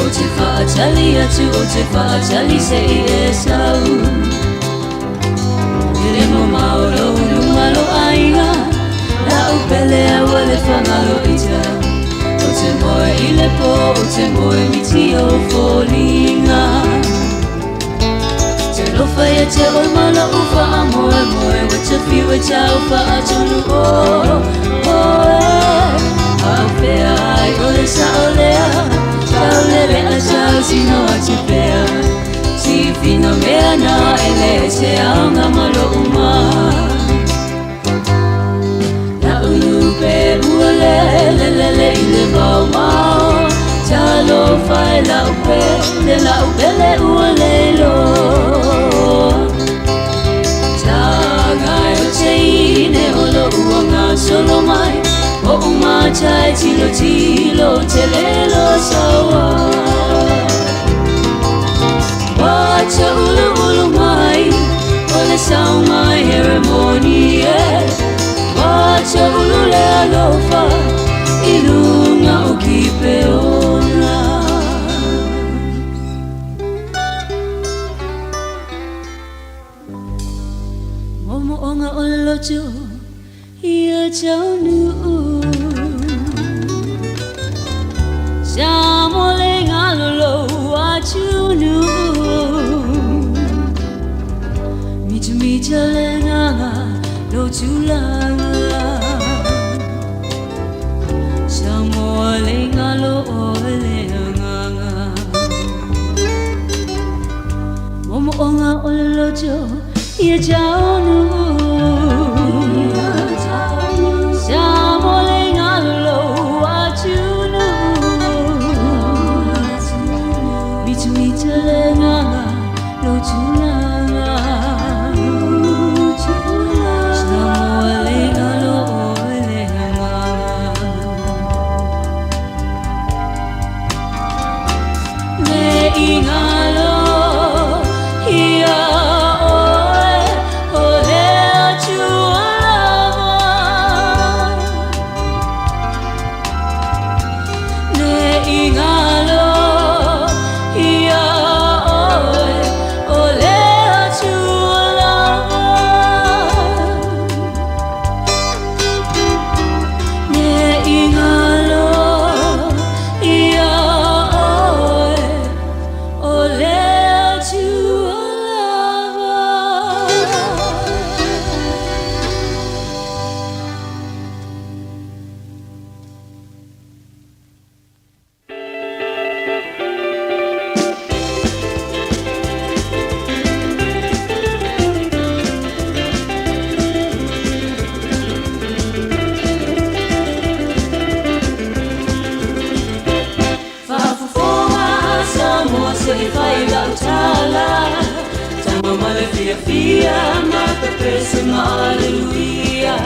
S8: Ou te faatali atu, ou te faatali se'i e sau. E le mamao lou luma lou aiga, la'u pele aua le fagaloita. Ou te moe i le pō, ou te moe miti ou foliga. Talofa ia te oe ma lo'u faamoemoe, ua ta fiu e tau faatonu o oe. A o fea ai o le sa'o lea, taulele a tautino atu pea. Sifiga mea na e le se aoga ma lo'u ma. La'u lupe ua lelelele i le vaomao. Talofa e la'u pele, la'u pele ua leiloa. Tagai o teine o lo'u agasolo mai, O'u mata e tilotilo te le lo saua. Ua tauluulu mai o le sau mai Heremoni e. Ua taulu le alofa i luga o Kipeona. Moomooga o le loto ia taunuu. Sa mo le galolo atunuu. Mitamita le agaga lou tulaga. Samoa le galo oe le agaga. Moomooga o le loto ia taunuu. Sa mo le galolo atunuu. Mitamita le agaga lou tulaga. Samoa le galo oe le agaga. Le igalo ia oe o le Atua lava. Le igalo ia oe o le Atua lava. Le igalo ia oe o le Atua lava. Faafofoga Samoa se i fai lau tala, Tama ma le fiafia ma pepese ma aleluia.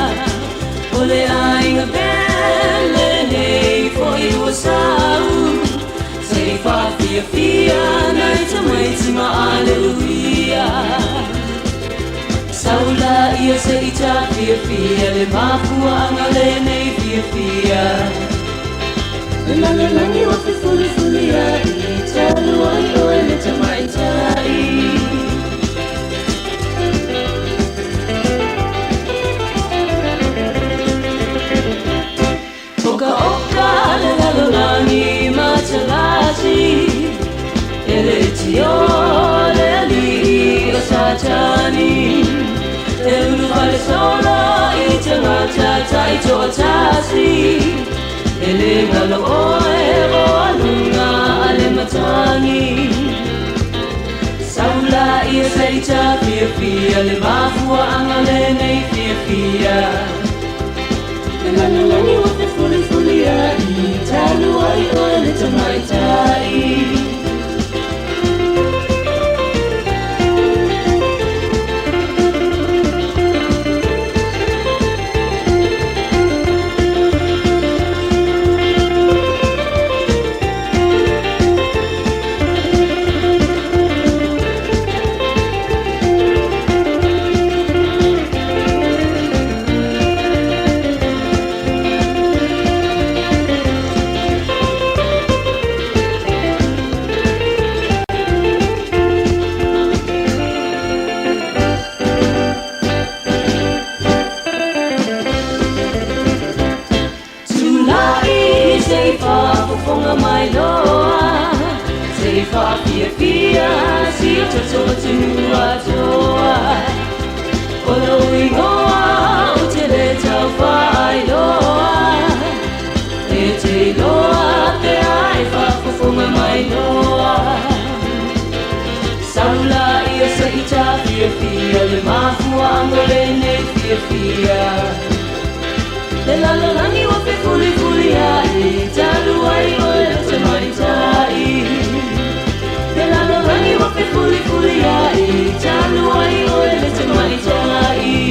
S8: O le aiga pele nei foi ua sau, Se i faafiafia nai tamaiti ma aleluia. Sau laia se i tafiafia le mafuaaga lenei fiafia. Le lalolagi ua fefulifuliai, talu ai oe le tamaitai. Okaoka le lalolagi matalasi, E le tio le alii o Satani. E ulufale solo i tagata taitoatasi, E le galo oe o aluga a le matagi. Sau laia se i tafiafia le mafuaaga lenei fiafia. Le lalolagi ua fefulifuliai, talu ai oe le tamaitai. faafofoga mai loa Se i faafiafia si o tatou atunuu atoa O lou igoa ou te lē tau faailoa E te iloa pe a e faafofoga mai loa Sau laia se i ta fiafia Le mafuaaga o lenei fiafia Le lalolagi ua fefulifulia'i Talu ai oe le Tamaitai Le lalolagi ua fefulifulia'i Talu ai oe le Tamaitai.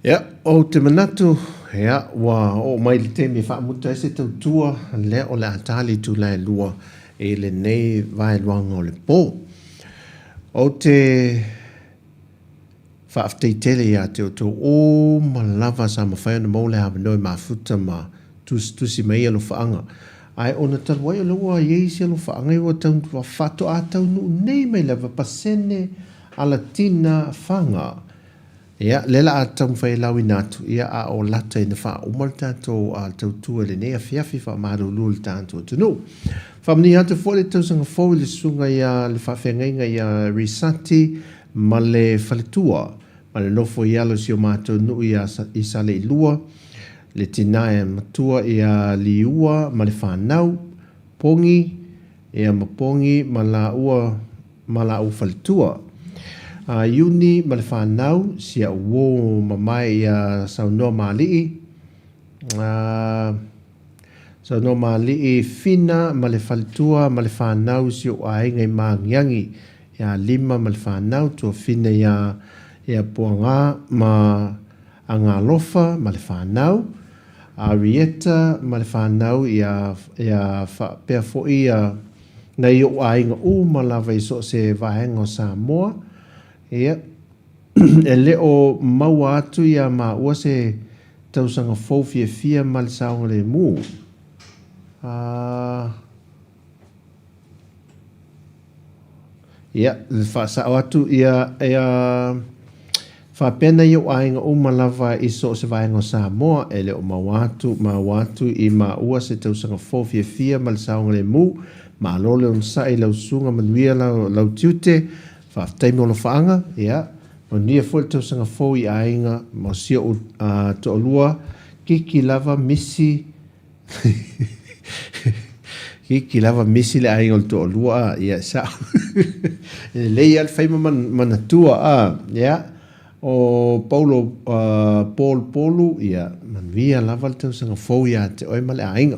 S4: Ia, ou te manatu, ia, ua oo mai le taimi e faamuta ai se tautua lea o le a tali itula e lua i lenei vaeluaga o le po. Ou te faafetai tele ia te outou uma lava sa mafai ona maua le avanoa e mafuta ma tusitusi mai ai alofaaga. Ae ona talu ai o lea ua i ai isi alofaaga ua tau, faatoa taunuu nei mai lava pasene Alatina Faga. Ia, lea la a taumafai e lauina atu, ia, a o lata ina faauma le tatou tautua i lenei afiafi faamalulu i le tatou atunuu. Faamanuia atu foi le tausaga fou i le susuga ia le faafeagaiga ia Risati ma le faletua ma le nofo i alo i si o matou nuu ia i Saleilua, le tina e matua ia Liua ma le fanau, Pongi, ia ma Pongi ma laua ma laʻu faletua. A Iuni ma le fanau, si aʻu uō mamae ia Saunoa Maaliʻi, a Saunoa Maaliʻi Fina ma le faletua ma le fanau si oʻu aiga i Maagiagi, ia Lima ma le fanau, Tuafina ia ia Puagā ma Agalofa ma le fanau, Arieta ma le fanau ia ia faapea foi ia nai ou aiga uma lava i so o se vaega o Samoa, ia, e le o maua atu iā māua se tausaga fou fiafia ma le saogalemu. A. Ia, e faasao atu, ia, ia, faapea nai ou aiga uma lava i so o se vaega o Samoa, e le o maua atu, maua atu i maua se tausaga fou fiafia ma le saogalemu. Malo le onosai i lau susuga, manuia lau, lau tiute, faafetai mo alofaaga, ia, manuia foi le tausaga fou i aiga ma si ou uh, toalua, Kiki lava, Misi, Kiki lava misi le aiga o le toalua a, ia e sao. E lelei lava le fai ma manatua a, ia. O Paulo uh, Paul Polu, ia, manuia lava le tausaga fou ia te oe ma le aiga.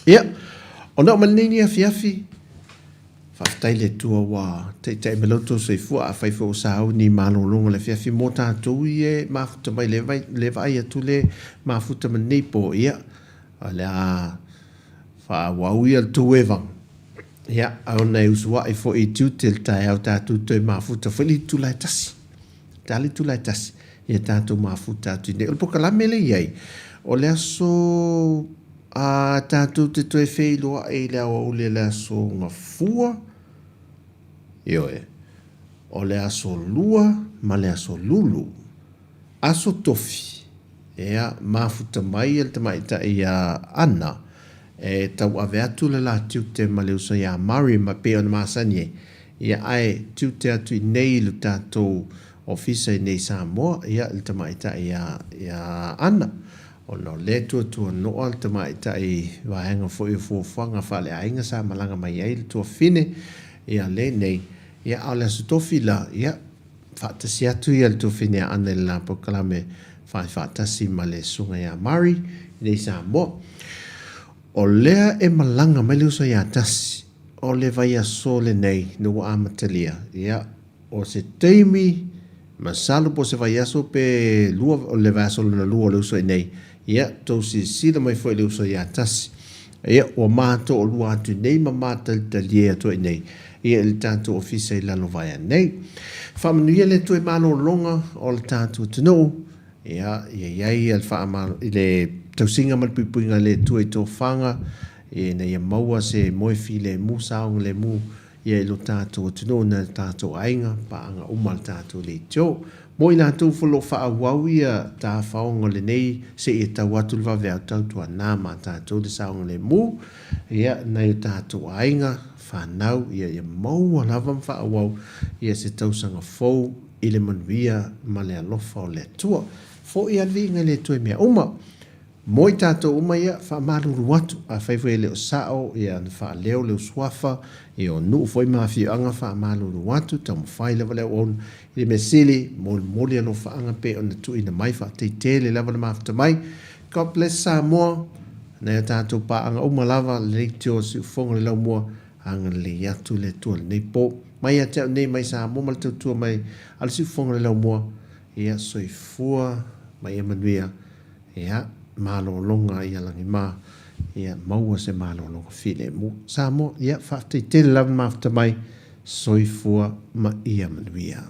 S4: Ia, ona oo mai lenei ni afiafi, Faafetai i le Atua ua taitai mai lo outou soifua, afai foi ua sauni i malologa i le afiafi mo tatou ia e mafuta mai le le vaai atu le mafuta ma lenei po, ia, o le a faaauau ia le tou evaga, ia, ona e usuai foi i tiute le taeao tatou toe mafuta foi le itula e tasi. Ta le itula e tasi, ia tatou mafuta atu i nei. O le pokalame le i ai, o le aso a tatou te toe feiloai i le aoauli o le aso Gafua, ioe, o le aso Lua ma le aso Lulu, aso Tofi, ea, mafuta mai le tamaitai iā Ana e tauave atu le la tiute ma le uso iā Mari ma pei ona masani ai, ia ae tiute atu i nei i le tatou ofisa i nei Samoa, ia le tamaitai iā, iā Ana. Ona o lea e tuatuanoa le tamaitai vaega foi o fuafuaga faaleaiga sa malaga mai ai le tuafine ia lenei, ia a o le Aso Tofi la, ia, faatasi atu ia le tuafine a Ana i le la polokalame fai faatasi ma le Susuga ia Murray i nei Samoa. O lea e malaga mai le uso ia Tasi, o le vaiaso lenei na ua amatalia, ia, O se taimi, masalo po o se vaiaso pe lua, o le vaiaso lona lua o le uso i nei, ia, tou silasila mai foi i le uso ia Tasi. Ia, ua ma toalua atu i nei ma ma talitalie atu ai nei, ia, i le tatou ofisa i Lalovaea nei. Faamanuia le Atua i malologa o le tatou atunuu, ia, ia i ai le faamalo, i le tausiga ma le puipuiga a le Atua i tofaga, ina ia maua se moe filemu, saogalemu, Ia i lo tatou atunuu nai lo tatou aiga, paaga uma a le tatou leitio. Mo i latou foi o lo o faaauau ia tafaoga o lenei seia tau atu le vaveao tautuana ma tatou le saogalemu, ia nai o tatou aiga, fanau, ia ia maua lava ma faaauau ia se tausaga fou i le manuia ma le alofa o le Atua. Foi a le viiga i le Atua i mea uma. Mo i tatou uma ia, faamalulu atu, afai foi e le o sao ia na faaleo lou suafa, ia o nuu foi ma afioaga, faamalulu atu, taumafai lava le auauna i le mea sili, molimoli alofaaga pei ona tuuina mai, faafetai tele lava le mafuta mai. God bless Samoa, nai a tatou paaga uma lava, lenei tio o Siufofoga le Laumua, agalelei atu le Atua i lenei po. Mai ia te au nei mai Samoa ma le tautua mai a le Siufofoga le Laumua, Ia, soifua ma ia manuia. Ia, malologa ia lagima. Ia, maua se malologa filemu. Samoa, ia, faafetai tele lava le mafuta mai. Soifua ma ia manuia.